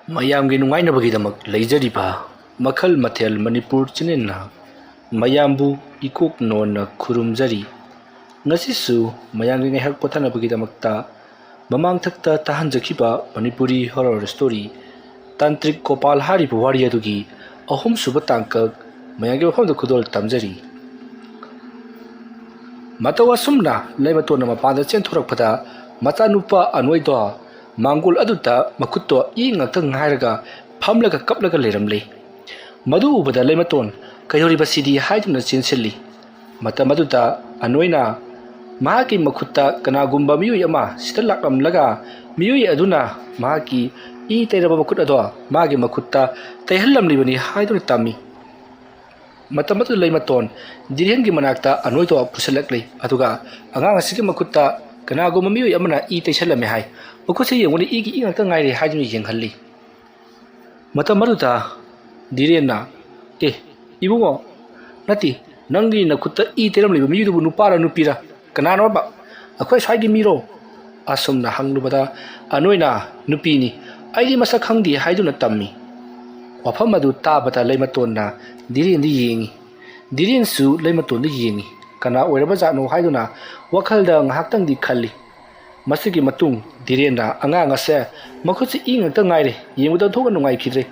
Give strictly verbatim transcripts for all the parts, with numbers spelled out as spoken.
ꯃꯌꯥꯝꯒꯤ ꯅꯨꯡꯉꯥꯏꯅꯕꯒꯤꯗꯃꯛ ꯂꯩꯖꯔꯤꯕ ꯃꯈꯜ ꯃꯊꯦꯜ ꯃꯅꯤꯄꯨꯔ ꯆꯦꯅꯦꯜꯅ ꯃꯌꯥꯝꯕꯨ ꯏꯀꯣꯛ ꯅꯣꯟꯅ ꯈꯨꯔꯨꯝꯖꯔꯤ꯫ ꯉꯁꯤꯁꯨ ꯃꯌꯥꯝꯒꯤ ꯉꯥꯏꯍꯥꯛ ꯄꯣꯊꯥꯅꯕꯒꯤꯗꯃꯛꯇ ꯃꯃꯥꯡꯊꯛꯇ ꯇꯥꯍꯟꯖꯈꯤꯕ ꯃꯅꯤꯄꯨꯔꯤ ꯍꯣꯔꯔ ꯁ꯭ꯇꯣꯔꯤ ꯇꯥꯟꯇ꯭ꯔꯤꯛ ꯒꯣꯄꯥꯜ ꯍꯥꯏꯔꯤꯕ ꯋꯥꯔꯤ ꯑꯗꯨꯒꯤ ꯑꯍꯨꯝꯁꯨꯕ ꯇꯥꯡꯀꯛ ꯃꯌꯥꯝꯒꯤ ꯃꯐꯝꯗ ꯈꯨꯗꯣꯜ ꯇꯝꯖꯔꯤ꯫ ꯃꯇꯧ ꯑꯁꯨꯝꯅ ꯂꯩꯃꯇꯣꯟꯅ ꯃꯄꯥꯟꯗ ꯆꯦꯟꯊꯣꯔꯛꯄꯗ ꯃꯆꯥꯅꯨꯄꯥ ꯑꯅꯣꯏꯗꯣ ꯃꯥꯡꯒꯣꯜ ꯑꯗꯨꯗ ꯃꯈꯨꯠꯇꯣ ꯏ ꯉꯥꯛꯇ ꯉꯥꯏꯔꯒ ꯐꯝꯂꯒ ꯀꯞꯂꯒ ꯂꯩꯔꯝꯂꯦ꯫ ꯃꯗꯨ ꯎꯕꯗ ꯂꯩꯃꯇꯣꯟ "ꯀꯩꯗꯧꯔꯤꯕ ꯁꯤꯗꯤ?" ꯍꯥꯏꯗꯨꯅ ꯆꯦꯟꯁꯤꯜꯂꯤ꯫ ꯃꯇꯝ ꯑꯗꯨꯗ ꯑꯅꯣꯏꯅ ꯃꯍꯥꯛꯀꯤ ꯃꯈꯨꯠꯇ ꯀꯅꯥꯒꯨꯝꯕ ꯃꯤꯑꯣꯏ ꯑꯃ ꯁꯤꯗ ꯂꯥꯛꯂꯝꯂꯒ ꯃꯤꯑꯣꯏ ꯑꯗꯨꯅ ꯃꯍꯥꯛꯀꯤ ꯏ ꯇꯩꯔꯕ ꯃꯈꯨꯠ ꯑꯗꯣ ꯃꯥꯒꯤ ꯃꯈꯨꯠꯇ ꯇꯩꯍꯜꯂꯝꯂꯤꯕꯅꯤ ꯍꯥꯏꯗꯨꯅ ꯇꯝꯃꯤ꯫ ꯃꯇꯝ ꯑꯗꯨꯗ ꯂꯩꯃꯇꯣꯟ ꯗꯤꯔꯦꯟꯒꯤ ꯃꯅꯥꯛꯇ ꯑꯅꯣꯏꯗꯣ ꯄꯨꯁꯤꯜꯂꯛꯂꯤ꯫ ꯑꯗꯨꯒ ꯑꯉꯥꯡ ꯑꯁꯤꯒꯤ ꯃꯈꯨꯠꯇ ꯀꯅꯥꯒꯨꯝꯕ ꯃꯤꯑꯣꯏ ꯑꯃꯅ ꯏ ꯇꯩꯁꯜꯂꯝꯃꯦ ꯍꯥꯏ꯫ "ꯃꯈꯨꯠꯁꯤ ꯌꯦꯡꯉꯨꯅꯦ, ꯏꯒꯤ ꯏ ꯉꯥꯛꯇ ꯉꯥꯏꯔꯦ" ꯍꯥꯏꯗꯨꯅ ꯌꯦꯡꯍꯜꯂꯤ꯫ ꯃꯇꯝ ꯑꯗꯨꯗ ꯗꯤꯔꯦꯟꯅ, "ꯑꯦ, ꯏꯕꯨꯡꯉꯣ, ꯅꯠꯇꯦ, ꯅꯪꯒꯤ ꯅꯈꯨꯠꯇ ꯏ ꯇꯩꯔꯝꯂꯤꯕ ꯃꯤꯗꯨꯕꯨ ꯅꯨꯄꯥꯔ ꯅꯨꯄꯤꯔ? ꯀꯅꯥꯅꯣꯕ? ꯑꯩꯈꯣꯏ ꯁ꯭ꯋꯥꯏꯒꯤ ꯃꯤꯔꯣ?" ꯑꯁꯨꯝꯅ ꯍꯪꯂꯨꯕꯗ ꯑꯅꯣꯏꯅ, "ꯅꯨꯄꯤꯅꯤ, ꯑꯩꯗꯤ ꯃꯁꯛ ꯈꯪꯗꯦ" ꯍꯥꯏꯗꯨꯅ ꯇꯝꯃꯤ꯫ ꯋꯥꯐꯝ ꯑꯗꯨ ꯇꯥꯕꯗ ꯂꯩꯃꯇꯣꯟꯅ ꯗꯤꯔꯦꯟꯗ ꯌꯦꯡꯉꯤ꯫ ꯗꯤꯔꯦꯟꯁꯨ ꯂꯩꯃꯇꯣꯟꯗ ꯌꯦꯡꯉꯤ꯫ ꯀꯅꯥ ꯑꯣꯏꯔꯕ ꯖꯥꯠꯅꯣ ꯍꯥꯏꯗꯨꯅ ꯋꯥꯈꯜꯗ ꯉꯥꯏꯍꯥꯛꯇꯪꯗꯤ ꯈꯜꯂꯤ꯫ ꯃꯁꯤꯒꯤ ꯃꯇꯨꯡ ꯗꯤꯔꯦꯟꯅ ꯑꯉꯥꯡ ꯑꯁꯦ "ꯃꯈꯨꯠꯁꯤ ꯏ ꯉꯥꯛꯇ ꯉꯥꯏꯔꯦ, ꯌꯦꯡꯕꯗ ꯊꯣꯛꯅ ꯅꯨꯡꯉꯥꯏꯈꯤꯗ꯭ꯔꯦ,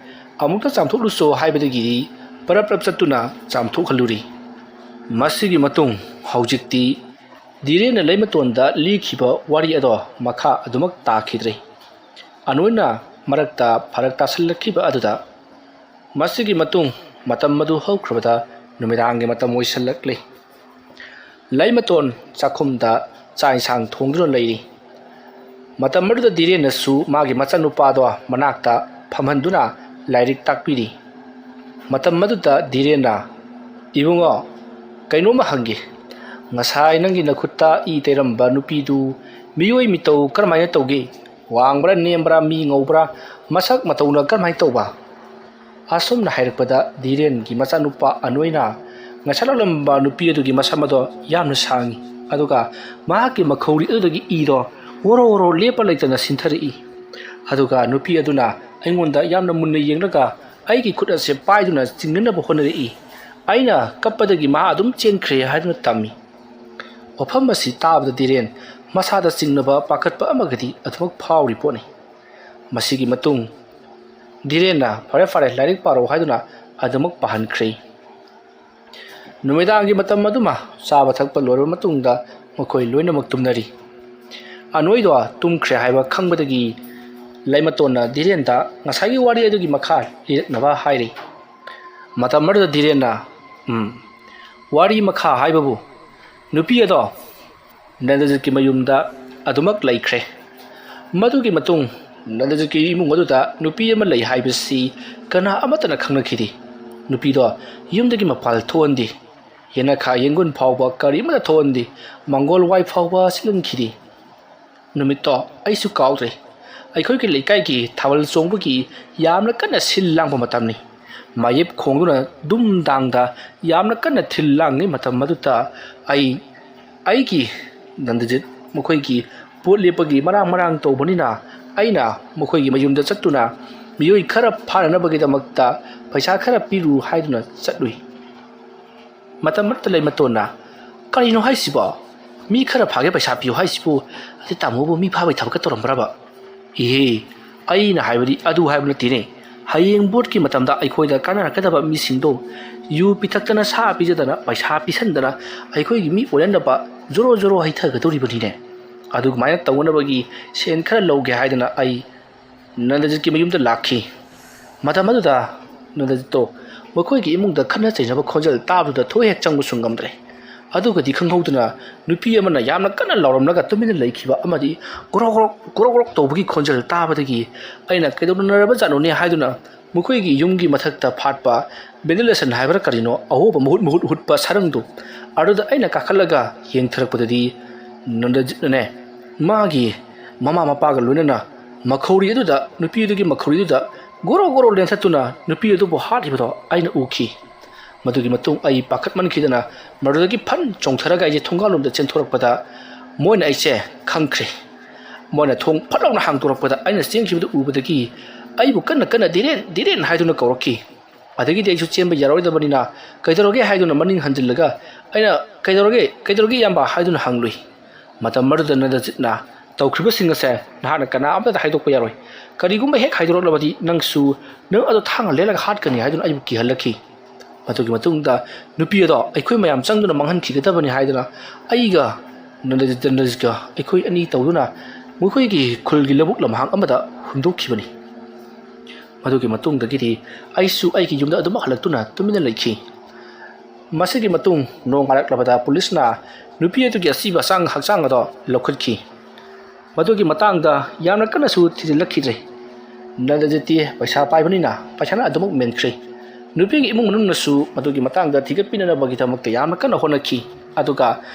ꯑꯃꯨꯛꯇ ꯆꯥꯝꯊꯣꯛꯂꯨꯆꯣ" ꯍꯥꯏꯕꯗꯒꯤꯗꯤ ꯄꯔꯞ ꯄꯔꯞ ꯆꯠꯇꯨꯅ ꯆꯥꯝꯊꯣꯛꯍꯜꯂꯨꯔꯤ꯫ ꯃꯁꯤꯒꯤ ꯃꯇꯨꯡ ꯍꯧꯖꯤꯛꯇꯤ ꯗꯤꯔꯦꯟꯅ ꯂꯩꯃꯇꯣꯟꯗ ꯂꯤꯈꯤꯕ ꯋꯥꯔꯤ ꯑꯗꯣ ꯃꯈꯥ ꯑꯗꯨꯃꯛ ꯇꯥꯈꯤꯗ꯭ꯔꯦ꯫ ꯑꯅꯣꯏꯅ ꯃꯔꯛꯇ ꯐꯔꯛ ꯇꯥꯁꯜꯂꯛꯈꯤꯕ ꯑꯗꯨꯗ ꯃꯁꯤꯒꯤ ꯃꯇꯨꯡ ꯃꯇꯝ ꯑꯗꯨ ꯍꯧꯈ꯭ꯔꯕꯗ ꯅꯨꯃꯤꯗꯥꯡꯒꯤ ꯃꯇꯝ ꯑꯣꯏꯁꯜꯂꯛꯂꯤ꯫ ꯂꯩꯃꯇꯣꯟ ꯆꯥꯛꯈꯨꯝꯗ ꯆꯥꯛ ꯏꯟꯁꯥꯡ ꯊꯣꯡꯗꯨꯅ ꯂꯩꯔꯤ꯫ ꯃꯇꯝ ꯑꯗꯨꯗ ꯗꯤꯔꯦꯟꯅꯁꯨ ꯃꯥꯒꯤ ꯃꯆꯥꯅꯨꯄꯥꯗꯣ ꯃꯅꯥꯛꯇ ꯐꯝꯍꯟꯗꯨꯅ ꯂꯥꯏꯔꯤꯛ ꯇꯥꯛꯄꯤꯔꯤ꯫ ꯃꯇꯝ ꯑꯗꯨꯗ ꯗꯤꯔꯦꯟꯅ, "ꯏꯕꯨꯡꯉꯣ, ꯀꯩꯅꯣꯝꯃ ꯍꯪꯒꯦ꯫ ꯉꯁꯥꯏ ꯅꯪꯒꯤ ꯅꯈꯨꯠꯇ ꯏ ꯇꯩꯔꯝꯕ ꯅꯨꯄꯤꯗꯨ ꯃꯤꯑꯣꯏ ꯃꯤꯇꯧ ꯀꯔꯝꯍꯥꯏꯅ ꯇꯧꯒꯦ? ꯋꯥꯡꯕ꯭ꯔꯥ, ꯅꯦꯝꯕ꯭ꯔꯥ, ꯃꯤ ꯉꯧꯕ꯭ꯔꯥ, ꯃꯁꯛ ꯃꯇꯧꯅ ꯀꯔꯝꯍꯥꯏꯅ ꯇꯧꯕ?" ꯑꯁꯨꯝꯅ ꯍꯥꯏꯔꯛꯄꯗ ꯗꯤꯔꯦꯟꯒꯤ ꯃꯆꯥꯅꯨꯄꯥ ꯑꯅꯣꯏꯅ ꯉꯁꯥꯏ ꯂꯥꯛꯂꯝꯕ ꯅꯨꯄꯤ ꯑꯗꯨꯒꯤ ꯃꯁꯝ ꯑꯗꯣ ꯌꯥꯝꯅ ꯁꯥꯡꯉꯤ, ꯑꯗꯨꯒ ꯃꯍꯥꯛꯀꯤ ꯃꯈꯧꯔꯤ ꯑꯗꯨꯗꯒꯤ ꯏꯗꯣ ꯋꯣꯔꯣ ꯋꯣꯔꯣ ꯂꯦꯞꯄ ꯂꯩꯇꯅ ꯁꯤꯟꯊꯔꯛꯏ꯫ ꯑꯗꯨꯒ ꯅꯨꯄꯤ ꯑꯗꯨꯅ ꯑꯩꯉꯣꯟꯗ ꯌꯥꯝꯅ ꯃꯨꯟꯅ ꯌꯦꯡꯂꯒ ꯑꯩꯒꯤ ꯈꯨꯠ ꯑꯁꯦ ꯄꯥꯏꯗꯨꯅ ꯆꯤꯡꯅꯅꯕ ꯍꯣꯠꯅꯔꯛꯏ꯫ ꯑꯩꯅ ꯀꯞꯄꯗꯒꯤ ꯃꯍꯥꯛ ꯑꯗꯨꯝ ꯆꯦꯟꯈ꯭ꯔꯦ ꯍꯥꯏꯗꯨꯅ ꯇꯝꯃꯤ꯫ ꯋꯥꯐꯝ ꯑꯁꯤ ꯇꯥꯕꯗ ꯗꯤꯔꯦꯟ ꯃꯁꯥꯗ ꯆꯤꯡꯅꯕ ꯄꯥꯈꯠꯄ ꯑꯃꯒꯗꯤ ꯑꯗꯨꯃꯛ ꯐꯥꯎꯔꯤ ꯄꯣꯠꯅꯤ꯫ ꯃꯁꯤꯒꯤ ꯃꯇꯨꯡ ꯗꯤꯔꯦꯟꯅ "ꯐꯔꯦ ꯐꯔꯦ, ꯂꯥꯏꯔꯤꯛ ꯄꯥꯔꯣ" ꯍꯥꯏꯗꯨꯅ ꯑꯗꯨꯃꯛ ꯄꯥꯍꯟꯈ꯭ꯔꯦ꯫ ꯅꯨꯃꯤꯗꯥꯡꯒꯤ ꯃꯇꯝ ꯑꯗꯨꯃ ꯆꯥꯕ ꯊꯛꯄ ꯂꯣꯏꯔꯕ ꯃꯇꯨꯡꯗ ꯃꯈꯣꯏ ꯂꯣꯏꯅꯃꯛ ꯇꯨꯝꯅꯔꯤ꯫ ꯑꯅꯣꯏꯗꯣ ꯇꯨꯝꯈ꯭ꯔꯦ ꯍꯥꯏꯕ ꯈꯪꯕꯗꯒꯤ ꯂꯩꯃꯇꯣꯟꯅ ꯗꯤꯔꯦꯟꯗ ꯉꯁꯥꯏꯒꯤ ꯋꯥꯔꯤ ꯑꯗꯨꯒꯤ ꯃꯈꯥ ꯂꯤꯔꯛꯅꯕ ꯍꯥꯏꯔꯤ꯫ ꯃꯇꯝ ꯑꯗꯨꯗ ꯗꯤꯔꯦꯟꯅ, "ꯎꯝ, ꯋꯥꯔꯤ ꯃꯈꯥ ꯍꯥꯏꯕꯕꯨ ꯅꯨꯄꯤ ꯑꯗꯣ ꯅꯟꯗꯖꯤꯠꯀꯤ ꯃꯌꯨꯝꯗ ꯑꯗꯨꯃꯛ ꯂꯩꯈ꯭ꯔꯦ꯫ ꯃꯗꯨꯒꯤ ꯃꯇꯨꯡ ꯅꯟꯗꯖꯤꯠꯀꯤ ꯏꯃꯨꯡ ꯑꯗꯨꯗ ꯅꯨꯄꯤ ꯑꯃ ꯂꯩ ꯍꯥꯏꯕꯁꯤ ꯀꯅꯥ ꯑꯃꯠꯇꯅ ꯈꯪꯅꯈꯤꯗꯦ꯫ ꯅꯨꯄꯤꯗꯣ ꯌꯨꯝꯗꯒꯤ ꯃꯄꯥꯜ ꯊꯣꯛꯍꯟꯗꯦ꯫ ꯌꯦꯅꯈꯥ ꯌꯦꯡꯒꯨꯟ ꯐꯥꯎꯕ ꯀꯔꯤꯃꯠꯇ ꯊꯣꯛꯍꯟꯗꯦ꯫ ꯃꯪꯒꯣꯜ ꯋꯥꯏ ꯐꯥꯎꯕ ꯆꯦꯜꯍꯟꯈꯤꯗꯦ꯫ ꯅꯨꯃꯤꯠꯇꯣ ꯑꯩꯁꯨ ꯀꯥꯎꯗ꯭ꯔꯦ꯫ ꯑꯩꯈꯣꯏꯒꯤ ꯂꯩꯀꯥꯏꯒꯤ ꯊꯥꯕꯜ ꯆꯣꯡꯕꯒꯤ ꯌꯥꯝꯅ ꯀꯟꯅ ꯁꯤꯜ ꯂꯥꯡꯕ ꯃꯇꯝꯅꯤ꯫ ꯃꯥꯌꯦꯞ ꯈꯣꯡꯗꯨꯅ ꯗꯨꯝ ꯗꯥꯡꯗ ꯌꯥꯝꯅ ꯀꯟꯅ ꯊꯤꯜ ꯂꯥꯡꯉꯤ꯫ ꯃꯇꯝ ꯑꯗꯨꯗ ꯑꯩ, ꯑꯩꯒꯤ ꯅꯟꯗꯖꯤꯠ ꯃꯈꯣꯏꯒꯤ ꯄꯣꯠ ꯂꯦꯞꯄꯒꯤ ꯃꯔꯥꯡ ꯃꯔꯥꯡ ꯇꯧꯕꯅꯤꯅ ꯑꯩꯅ ꯃꯈꯣꯏꯒꯤ ꯃꯌꯨꯝꯗ ꯆꯠꯇꯨꯅ ꯃꯤꯑꯣꯏ ꯈꯔ ꯐꯥꯅꯅꯕꯒꯤꯗꯃꯛꯇ ꯄꯩꯁꯥ ꯈꯔ ꯄꯤꯔꯨ ꯍꯥꯏꯗꯨꯅ ꯆꯠꯂꯨꯏ꯫ ꯃꯇꯝ ꯑꯃꯗ ꯂꯩꯃꯇꯣꯟꯅ, "ꯀꯔꯤꯅꯣ ꯍꯥꯏꯁꯤꯕꯣ? ꯃꯤ ꯈꯔ ꯐꯥꯒꯦ ꯄꯩꯁꯥ ꯄꯤꯌꯨ ꯍꯥꯏꯁꯤꯕꯨ? ꯑꯗꯩ ꯇꯥꯃꯣꯕꯨ ꯃꯤ ꯐꯥꯕꯩ ꯊꯕꯛꯀ ꯇꯧꯔꯝꯕ꯭ꯔꯕ?" "ꯏꯍꯦ, ꯑꯩꯅ ꯍꯥꯏꯕꯗꯤ ꯑꯗꯨ ꯍꯥꯏꯕ ꯅꯠꯇꯦꯅꯦ꯫ ꯍꯌꯦꯡ ꯚꯣꯠꯀꯤ ꯃꯇꯝꯗ ꯑꯩꯈꯣꯏꯗ ꯀꯥꯟꯅꯔꯛꯀꯗꯕ ꯃꯤꯁꯤꯡꯗꯣ ꯌꯨ ꯄꯤꯊꯛꯇꯅ, ꯁꯥ ꯄꯤꯖꯗꯅ, ꯄꯩꯁꯥ ꯄꯤꯁꯟꯗꯅ ꯑꯩꯈꯣꯏꯒꯤ ꯃꯤ ꯑꯣꯏꯍꯟꯅꯕ ꯖꯣꯔꯣ ꯖꯣꯔꯣ ꯍꯩꯊꯒꯗꯧꯔꯤꯕꯅꯤꯅꯦ꯫ ꯑꯗꯨꯃꯥꯏꯅ ꯇꯧꯅꯅꯕꯒꯤ ꯁꯦꯟ ꯈꯔ ꯂꯧꯒꯦ ꯍꯥꯏꯗꯅ ꯑꯩ ꯅꯟꯗꯖꯤꯠꯀꯤ ꯃꯌꯨꯝꯗ ꯂꯥꯛꯈꯤ꯫ ꯃꯇꯝ ꯑꯗꯨꯗ ꯅꯟꯗꯖꯤꯠꯇꯣ ꯃꯈꯣꯏꯒꯤ ꯏꯃꯨꯡꯗ ꯈꯠꯅ ꯆꯩꯅꯕ ꯈꯣꯟꯖꯦꯜ ꯇꯥꯕꯗꯨꯗ ꯊꯣꯏ ꯍꯦꯛ ꯆꯪꯕꯁꯨ ꯉꯝꯗ꯭ꯔꯦ꯫ ꯑꯗꯨꯒꯗꯤ ꯈꯪꯍꯧꯗꯅ ꯅꯨꯄꯤ ꯑꯃꯅ ꯌꯥꯝꯅ ꯀꯟꯅ ꯂꯥꯎꯔꯝꯂꯒ ꯇꯨꯃꯤꯟꯅ ꯂꯩꯈꯤꯕ ꯑꯃꯗꯤ ꯒ꯭ꯔꯣꯛ ꯒ꯭ꯔꯣꯛ, ꯒ꯭ꯔꯣꯛ ꯒ꯭ꯔꯣꯛ ꯇꯧꯕꯒꯤ ꯈꯣꯟꯖꯦꯜ ꯇꯥꯕꯗꯒꯤ ꯑꯩꯅ "ꯀꯩꯗꯧꯅꯔꯕꯖꯥꯠꯅꯣꯅꯦ?" ꯍꯥꯏꯗꯨꯅ ꯃꯈꯣꯏꯒꯤ ꯌꯨꯝꯒꯤ ꯃꯊꯛꯇ ꯐꯥꯠꯄ ventilation ꯍꯥꯏꯕ꯭ꯔꯥ ꯀꯔꯤꯅꯣ, ꯑꯍꯣꯕ ꯃꯍꯨꯠ ꯃꯍꯨꯠ ꯍꯨꯠꯄ ꯁꯔꯪꯗꯨ, ꯑꯗꯨꯗ ꯑꯩꯅ ꯀꯥꯈꯠꯂꯒ ꯌꯦꯡꯊꯔꯛꯄꯗꯗꯤ ꯅꯟꯗꯖꯤꯠꯅꯅꯦ, ꯃꯥꯒꯤ ꯃꯃꯥ ꯃꯄꯥꯒ ꯂꯣꯏꯅꯅ ꯃꯈꯧꯔꯤ ꯑꯗꯨꯗ, ꯅꯨꯄꯤ ꯑꯗꯨꯒꯤ ꯃꯈꯧꯔꯤ ꯑꯗꯨꯗ ꯒꯣꯔꯣ ꯒꯣꯔꯣ ꯂꯦꯟꯊꯠꯇꯨꯅ ꯅꯨꯄꯤ ꯑꯗꯨꯕꯨ ꯍꯥꯠꯂꯤꯕꯗꯣ ꯑꯩꯅ ꯎꯈꯤ꯫ ꯃꯗꯨꯒꯤ ꯃꯇꯨꯡ ꯑꯩ ꯄꯥꯈꯠꯃꯟꯈꯤꯗꯅ ꯃꯗꯨꯗꯒꯤ ꯐꯟ ꯆꯣꯡꯊꯔꯒ ꯑꯩꯁꯦ ꯊꯣꯡꯒꯥꯜꯂꯣꯝꯗ ꯆꯦꯟꯊꯣꯔꯛꯄꯗ ꯃꯣꯏꯅ ꯑꯩꯁꯦ ꯈꯪꯈ꯭ꯔꯦ꯫ ꯃꯣꯏꯅ ꯊꯣꯡ ꯐꯠ ꯂꯥꯎꯅ ꯍꯥꯡꯗꯣꯔꯛꯄꯗ ꯑꯩꯅ ꯆꯦꯟꯈꯤꯕꯗꯨ ꯎꯕꯗꯒꯤ ꯑꯩꯕꯨ ꯀꯟꯅ ꯀꯟꯅ "ꯙꯤꯔꯦꯟ, ꯙꯤꯔꯦꯟ" ꯍꯥꯏꯗꯨꯅ ꯀꯧꯔꯛꯈꯤ꯫ ꯑꯗꯒꯤꯗꯤ ꯑꯩꯁꯨ ꯆꯦꯟꯕ ꯌꯥꯔꯣꯏꯗꯕꯅꯤꯅ "ꯀꯩꯗꯧꯔꯒꯦ?" ꯍꯥꯏꯗꯨꯅ ꯃꯅꯤꯡ ꯍꯟꯖꯤꯜꯂꯒ ꯑꯩꯅ "ꯀꯩꯗꯧꯔꯒꯦ? ꯀꯩꯗꯧꯔꯒꯦ ꯏꯌꯥꯝꯕ?" ꯍꯥꯏꯗꯨꯅ ꯍꯪꯂꯨꯏ꯫ ꯃꯇꯝ ꯑꯗꯨꯗ ꯅꯟꯗꯖꯤꯠꯅ "ꯇꯧꯈ꯭ꯔꯤꯕꯁꯤꯡ ꯑꯁꯦ ꯅꯍꯥꯛꯅ ꯀꯅꯥ ꯑꯃꯠꯇꯗ ꯍꯥꯏꯗꯣꯛꯄ ꯌꯥꯔꯣꯏ꯫ ꯀꯔꯤꯒꯨꯝꯕ ꯍꯦꯛ ꯍꯥꯏꯗꯣꯔꯛꯂꯕꯗꯤ ꯅꯪꯁꯨ, ꯅꯪ ꯑꯗꯨ ꯊꯥꯡꯅ ꯂꯦꯜꯂꯒ ꯍꯥꯠꯀꯅꯤ" ꯍꯥꯏꯗꯨꯅ ꯑꯩꯕꯨ ꯀꯤꯍꯜꯂꯛꯈꯤ꯫ ꯃꯗꯨꯒꯤ ꯃꯇꯨꯡꯗ ꯅꯨꯄꯤ ꯑꯗꯣ ꯑꯩꯈꯣꯏ ꯃꯌꯥꯝ ꯆꯪꯗꯨꯅ ꯃꯥꯡꯍꯟꯈꯤꯒꯗꯕꯅꯤ ꯍꯥꯏꯗꯨꯅ ꯑꯩꯒ ꯅꯟꯗꯖꯤꯠ, ꯅꯟꯗꯖꯤꯠꯀ ꯑꯩꯈꯣꯏ ꯑꯅꯤ ꯇꯧꯗꯨꯅ ꯃꯈꯣꯏꯒꯤ ꯈꯨꯜꯒꯤ ꯂꯧꯕꯨꯛ ꯂꯝꯍꯥꯡ ꯑꯃꯗ ꯍꯨꯟꯗꯣꯛꯈꯤꯕꯅꯤ꯫ ꯃꯗꯨꯒꯤ ꯃꯇꯨꯡꯗꯒꯤꯗꯤ ꯑꯩꯁꯨ ꯑꯩꯒꯤ ꯌꯨꯝꯗ ꯑꯗꯨꯃꯛ ꯍꯜꯂꯛꯇꯨꯅ ꯇꯨꯃꯤꯟꯅ ꯂꯩꯈꯤ꯫ ꯃꯁꯤꯒꯤ ꯃꯇꯨꯡ ꯅꯣꯡꯉꯥꯜꯂꯛꯂꯕꯗ ꯄꯨꯂꯤꯁꯅ ꯅꯨꯄꯤ ꯑꯗꯨꯒꯤ ꯑꯁꯤꯕ ꯑꯁꯥꯡ ꯍꯛꯆꯥꯡ ꯑꯗꯣ ꯂꯧꯈꯠꯈꯤ꯫ ꯃꯗꯨꯒꯤ ꯃꯇꯥꯡꯗ ꯌꯥꯝꯅ ꯀꯟꯅꯁꯨ ꯊꯤꯖꯤꯜꯂꯛꯈꯤꯗ꯭ꯔꯦ꯫ ꯅꯟꯗꯖꯤꯠꯇꯤ ꯄꯩꯁꯥ ꯄꯥꯏꯕꯅꯤꯅ ꯄꯩꯁꯥꯅ ꯑꯗꯨꯃꯛ ꯃꯦꯟꯈ꯭ꯔꯦ꯫ ꯅꯨꯄꯤꯒꯤ ꯏꯃꯨꯡ ꯃꯅꯨꯡꯅꯁꯨ ꯃꯗꯨꯒꯤ ꯃꯇꯥꯡꯗ ꯊꯤꯒꯠꯄꯤꯅꯅꯕꯒꯤꯗꯃꯛꯇ ꯌꯥꯝꯅ ꯀꯟꯅ ꯍꯣꯠꯅꯈꯤ꯫ ꯑꯗꯨꯒ